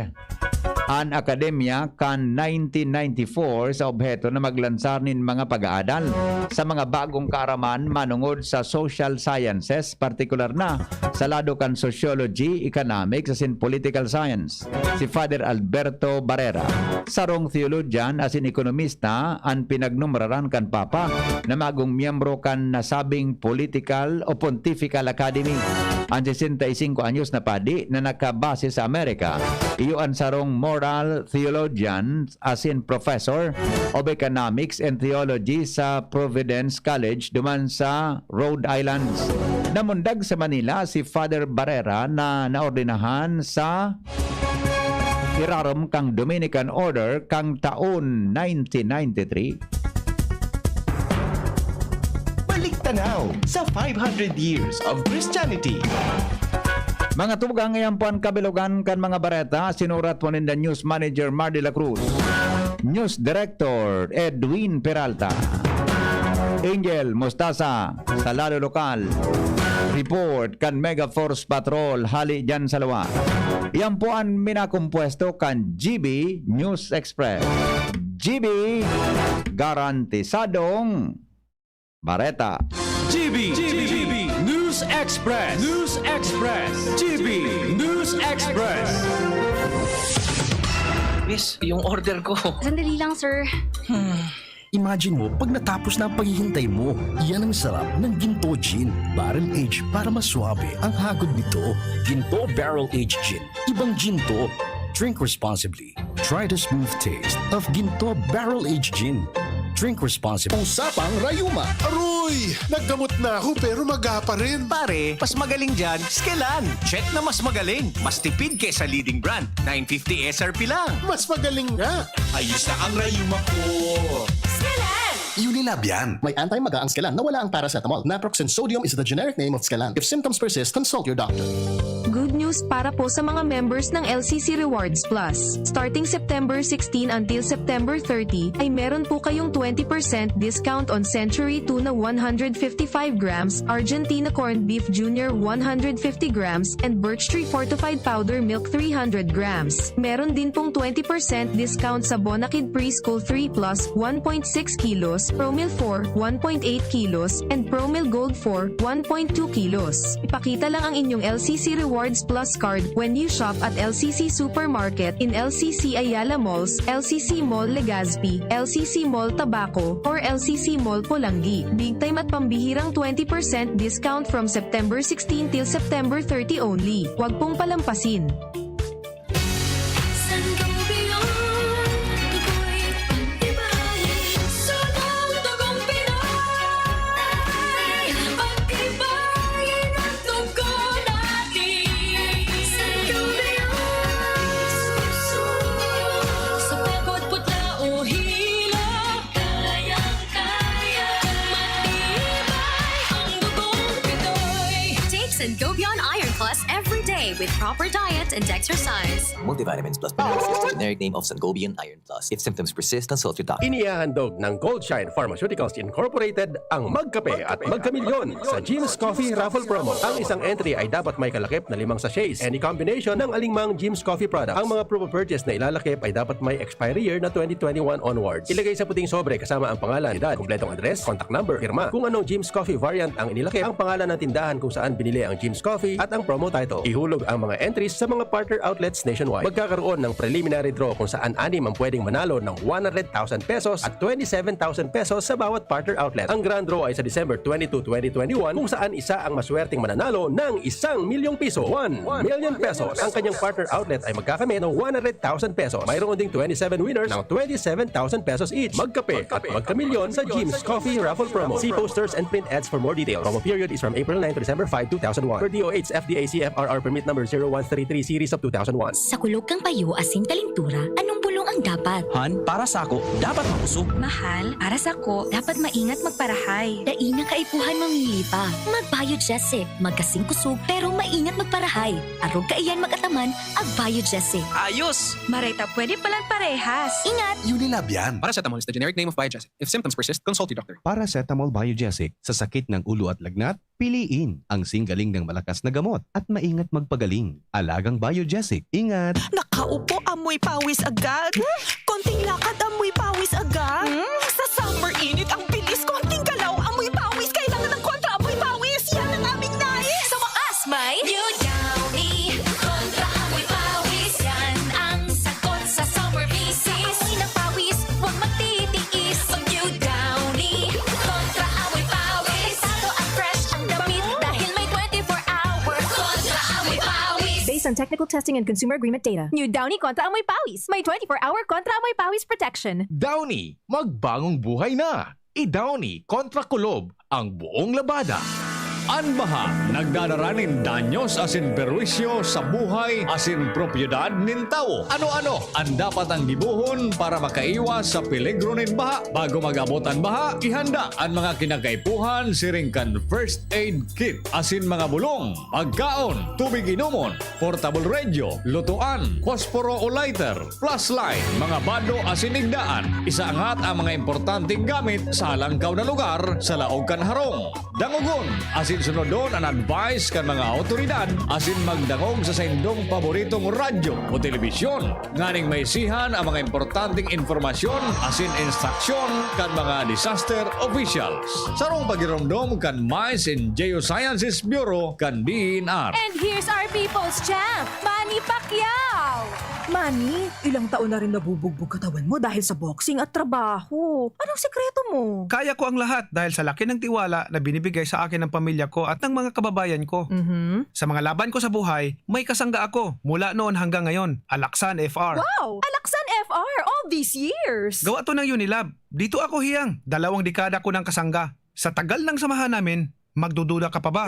an akademya kan nineteen ninety-four sa obheto na maglansar nin mga pag-aadal sa mga bagong kaaraman manongod sa social sciences, partikular na sa lado kan sociology, economics, asin political science. Si Father Alberto Barrera, sarong theologian asin ekonomista, an pinagnumraran kan Papa na magong miyembro kan nasabing political o pontifical academy. An sesenta y cinco anyos na padi na nakabase sa Amerika, iyo an sarong moral theologian asin professor of economics and theology sa Providence College duman sa Rhode Island. Namundag sa Manila si Father Barrera na naordinahan sa irarom kan Dominican Order kan taon nineteen ninety-three. Balik tanaw sa five hundred years of Christianity. Mga tugang, iyan po an kabilogan kan mga bareta, sinurat po ninda News Manager Mar de la Cruz. News Director Edwin Peralta. Angel Mostasa, sa Lalo Lokal. Report kan Mega Force Patrol, hali dyan sa luwa. Iyan po an minakompuesto kan G B News Express. G B, garantisadong bareta. G B, G B, News Express, News Express, G B News Express. Miss, yung order ko. Sandali lang, sir. Imagine mo, pag natapos na ang paghihintay mo, yan ang sarap ng Ginto Gin. Barrel aged para mas suabe ang hagod nito. Ginto Barrel Aged Gin. Ibang gin to. Drink responsibly. Try the smooth taste of Ginto Barrel Aged Gin. Drink responsibly. Usapang Rayuma. Aroy! Naggamot na ako pero maga pa rin. Pare, mas magaling dyan, Skelan. Check na mas magaling. Mas tipid kesa leading brand. Nine fifty S R P lang. Mas magaling nga. Ayos na ang rayuma ko. Skelan! Unilab yan. May anti-maga ang Skelan na wala ang paracetamol. Naproxen sodium is the generic name of Skelan. If symptoms persist, consult your doctor. Good news para po sa mga members ng L C C Rewards Plus. Starting September sixteen until September thirty, ay meron po kayong twenty percent discount on Century Tuna one hundred fifty-five grams, Argentina Corned Beef Junior one hundred fifty grams, and Birch Tree Fortified Powder Milk three hundred grams. Meron din pong twenty percent discount sa Bonakid Preschool three plus one point six kilos, Promil four one point eight kilos, and Promil Gold four one point two kilos. Ipakita lang ang inyong L C C Rewards Plus card when you shop at L C C Supermarket in L C C Ayala Malls, L C C Mall Legazpi, L C C Mall Tabaco, or L C C Mall Polangui. Big time at pambihirang twenty percent discount from September sixteen till September thirty only. Wag pong palampasin. Sangobion, dugo'y pagtibayin. Sunod dugong Pinoy, pagtibayin ang dugo natin. Sangobion, sa pagod, putla o hilo, kayang-kaya. Matibay ang dugong Pinoy. Take Sangobion Iron Plus every day with proper diet and exercise. Multivitamins plus minerals is the generic name of Sangobion Iron Plus. If symptoms persist, consult your doctor. Inihahandog ng Goldshine Pharmaceuticals Incorporated ang Magkape at Magkamilyon sa Jim's Coffee Raffle Promo. Ang isang entry ay dapat may kalakip na limang sachets. Any combination ng alingmang Jim's Coffee product. Ang mga promo purchase na ilalakip ay dapat may expiry year na twenty twenty-one onwards. Ilagay sa puting sobre kasama ang pangalan, edad, kompletong address, contact number, pirma. Kung anong Jim's Coffee variant ang inilakip, ang pangalan ng tindahan kung saan binili ang Jim's Coffee at ang promo title. Ihulog ang mga entries sa mga partner outlets nationwide. Magkakaroon ng preliminary draw kung saan anim ang pwedeng manalo ng one hundred thousand pesos at twenty-seven thousand pesos sa bawat partner outlet. Ang grand draw ay sa December twenty-two, twenty twenty-one, kung saan isa ang maswerteng mananalo ng isang milyong piso, one million pesos. Ang kanyang partner outlet ay magkakamit ng one hundred thousand pesos. Mayroon ding twenty-seven winners ng twenty-seven thousand pesos each. Magkape at magkamilyon sa Jim's Coffee Raffle Promo. See posters and print ads for more details. Promo period is from April nine to December five, two thousand one. Per D O H, F D A C F R R permit number zero one three three series of two thousand one. Sa kulog kan payo asin kalintura, anong bulong ang dapat? Han, para sako, dapat makusog. Mahal, para sako, dapat maingat magparahay. Dai na kaipuhan mamili pa. Mag-Biogesic. Magkasing kusog pero maingat magparahay. Arog kaiyan mag-ataman, ag Biogesic. Ayos! Maray ta pwede palan parehas. Ingat! Unilab yan. Paracetamol is the generic name of Biogesic. If symptoms persist, consult your doctor. Paracetamol Biogesic sa sakit ng ulo at lagnat, piliin ang singgaling ng malakas na gamot at maingat magpagaling. Alagang Biogesic. Ingat! Nakaupo, amoy pawis agad. Konting lakad, amoy pawis agad. Sa summer init, ang bilis. Konting galaw, amoy pawis. Kailangan ng kontra amoy pawis. Yan ang aming nais. Sa wakas, may New Downy Kontra Amoy Pawis. Yan ang sagot sa summer visit. Amoy ng pawis, huwag magtitiis. Mag New Downy Kontra Amoy Pawis. Delikado at fresh ang damit dahil may twenty-four hour Kontra Amoy Pawis. Based on technical testing and consumer agreement data. New Downy Kontra Amoy Pawis. May twenty-four hour Kontra Amoy Pawis protection. Downy, magbangong buhay na! I-Downy kontra kulob ang buong labada. An baha nagdadara nin danyos asin perwisyo sa buhay asin propiedad nin tawo. Ano-ano an dapat ang gibohon para makaiwas sa peligro nin baha? Bago mag-abot an baha, ihanda an mga kinakaipuhan siring kan first aid kit asin mga bulong, pagkaon, tubig inomon, portable radio, lutoan, posporo o lighter, flashlight, mga bado asin igdaan. Isaangat ang mga importanteng gamit sa halangkaw na lugar sa laog kan harong. Dangogon asin sunodon an advice kan mga awtoridad asin magdangog sa saindong paboritong radyo o telebisyon nganing maisihan ang mga importanteng impormasyon asin instruksyon kan mga disaster officials. Sarong pagiromdom kan Mines and Geosciences Bureau kan D E N R. And here's our people's champ, Manny Pacquiao! Manny, ilang taon na rin nabubugbog katawan mo dahil sa boxing at trabaho. Anong sikreto mo? Kaya ko ang lahat dahil sa laki ng tiwala na binibigay sa akin ng pamilya ko at ng mga kababayan ko. Mhm. Sa mga laban ko sa buhay, may kasangga ako mula noon hanggang ngayon, Alaksan F R. Wow! Alaksan F R all these years! Gawa to ng Unilab. Dito ako hiyang, dalawang dekada ko ng kasangga. Sa tagal ng samahan namin, magdududa ka pa ba?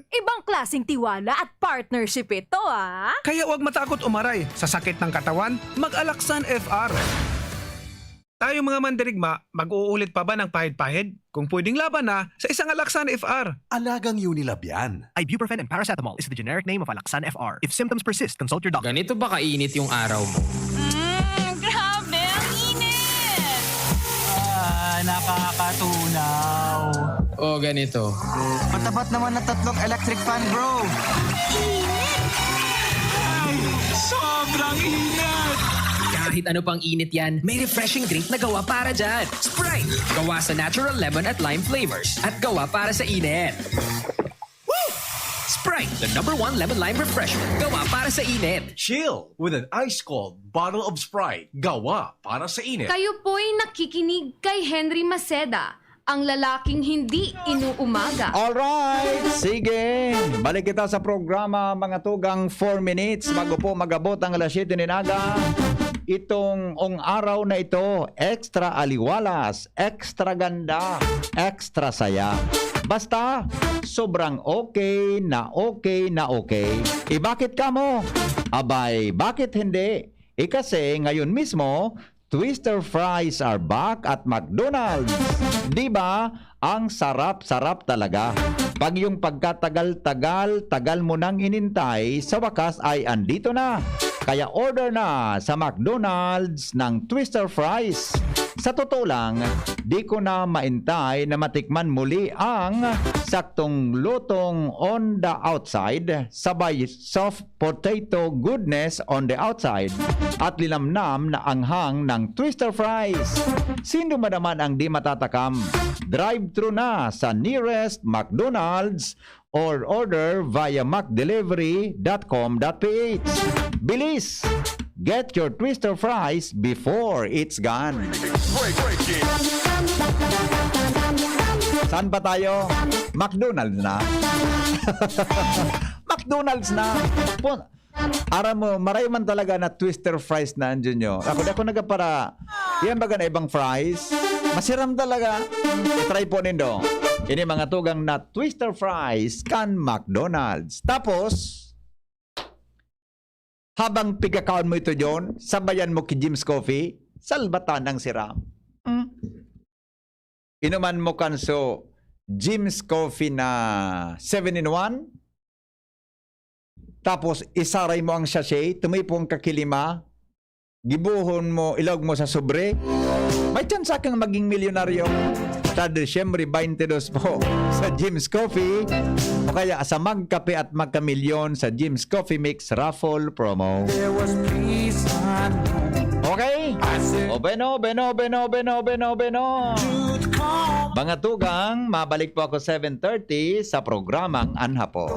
Ibang klaseng tiwala at partnership ito, ah! Kaya huwag matakot umaray sa sakit ng katawan, mag-Alaksan F R. Tayong mga mandirigma, mag-uulit pa ba ng pahid-pahid? Kung pwedeng laban na, sa isang Alaksan F R. Alagang Unilab yan. Ibuprofen and paracetamol is the generic name of Alaxan F R. If symptoms persist, consult your doctor. Ganito ba kainit yung araw mo? Mm, grabe, ang init! Ah, nakakatunaw. O ganito. Matapat naman na tatlong electric fan, bro. Ay, sobrang init! Kahit ano pang init yan, may refreshing drink na gawa para dyan. Sprite! Gawa sa natural lemon at lime flavors. At gawa para sa init. Woo! Sprite, the number one lemon lime refresher. Gawa para sa init. Chill with an ice-cold bottle of Sprite. Gawa para sa init. Kayo po'y nakikinig kay Henry Maceda, ang lalaking hindi inuumaga. Alright! Sige! Balik kita sa programa, mga tugang four minutes. Mag-upo, mag-abot ang alas siyete nin aga. Itong ong araw na ito, extra aliwalas, extra ganda, extra saya. Basta, sobrang okay na okay na okay. E bakit kamo? Abay, bakit hindi? E kasi ngayon mismo, Twister fries are back at McDonald's. Di ba? Ang sarap-sarap talaga. Pag yung pagkatagal-tagal, tagal mo nang inintay, sa wakas ay andito na. Kaya order na sa McDonald's ng Twister fries. Sa totoo lang, di ko na maintay na matikman muli ang saktong lutong on the outside, sabay soft potato goodness on the outside at linamnam na anghang ng Twister Fries. Sino ba naman ang di matatakam? Drive-thru na sa nearest McDonald's or order via mcdelivery dot com dot ph. Bilis! Get your Twister Fries before it's gone. Saan pa tayo? McDonald's na. McDonald's na. Pun- Aram mo, maray man talaga na Twister Fries na, Junior. Ako, di ako nagapara, yan baga na ibang fries. Masiram talaga. I-try po nindo. Ini mga tugang na Twister Fries kan McDonald's. Tapos, Habang pigkakaon mo ito, John, sabayan mo ki Jim's Coffee, salbatan ang siram. Hmm? Inuman mo kanso Jim's Coffee na seven in one, tapos isaray mo ang sachet, tumipon ka ki lima, gibohon mo, ilog mo sa sobre, may tsansa kang maging milyonaryo. Sa Disyembre twenty-two po, sa Jim's Coffee, o kaya sa Magkape at Magkamilyon sa Jim's Coffee Mix Raffle Promo. There was peace unknown. Okay? I said, O beno, beno, beno, beno, beno, beno. Truth come. Mga tugang, mabalik po ako seven thirty sa programang An Hapon.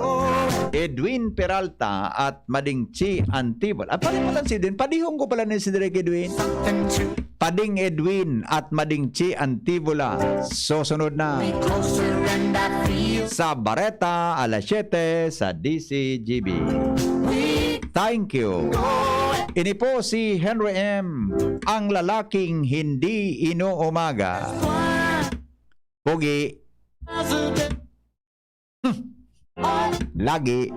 Edwin Peralta at Mading Chi Antibol. Ah, palimutan si Edwin. Padihon ko pala ni si Direk Edwin. Something to Pading Edwin at Mading Chi Antibola. Susunod na. Closer and I feel Sa Bareta, alas siyete sa D C G B. We Thank you. Ini po si Henry M, ang lalaking hindi inuumaga. Pogi. Hmm. Lagi.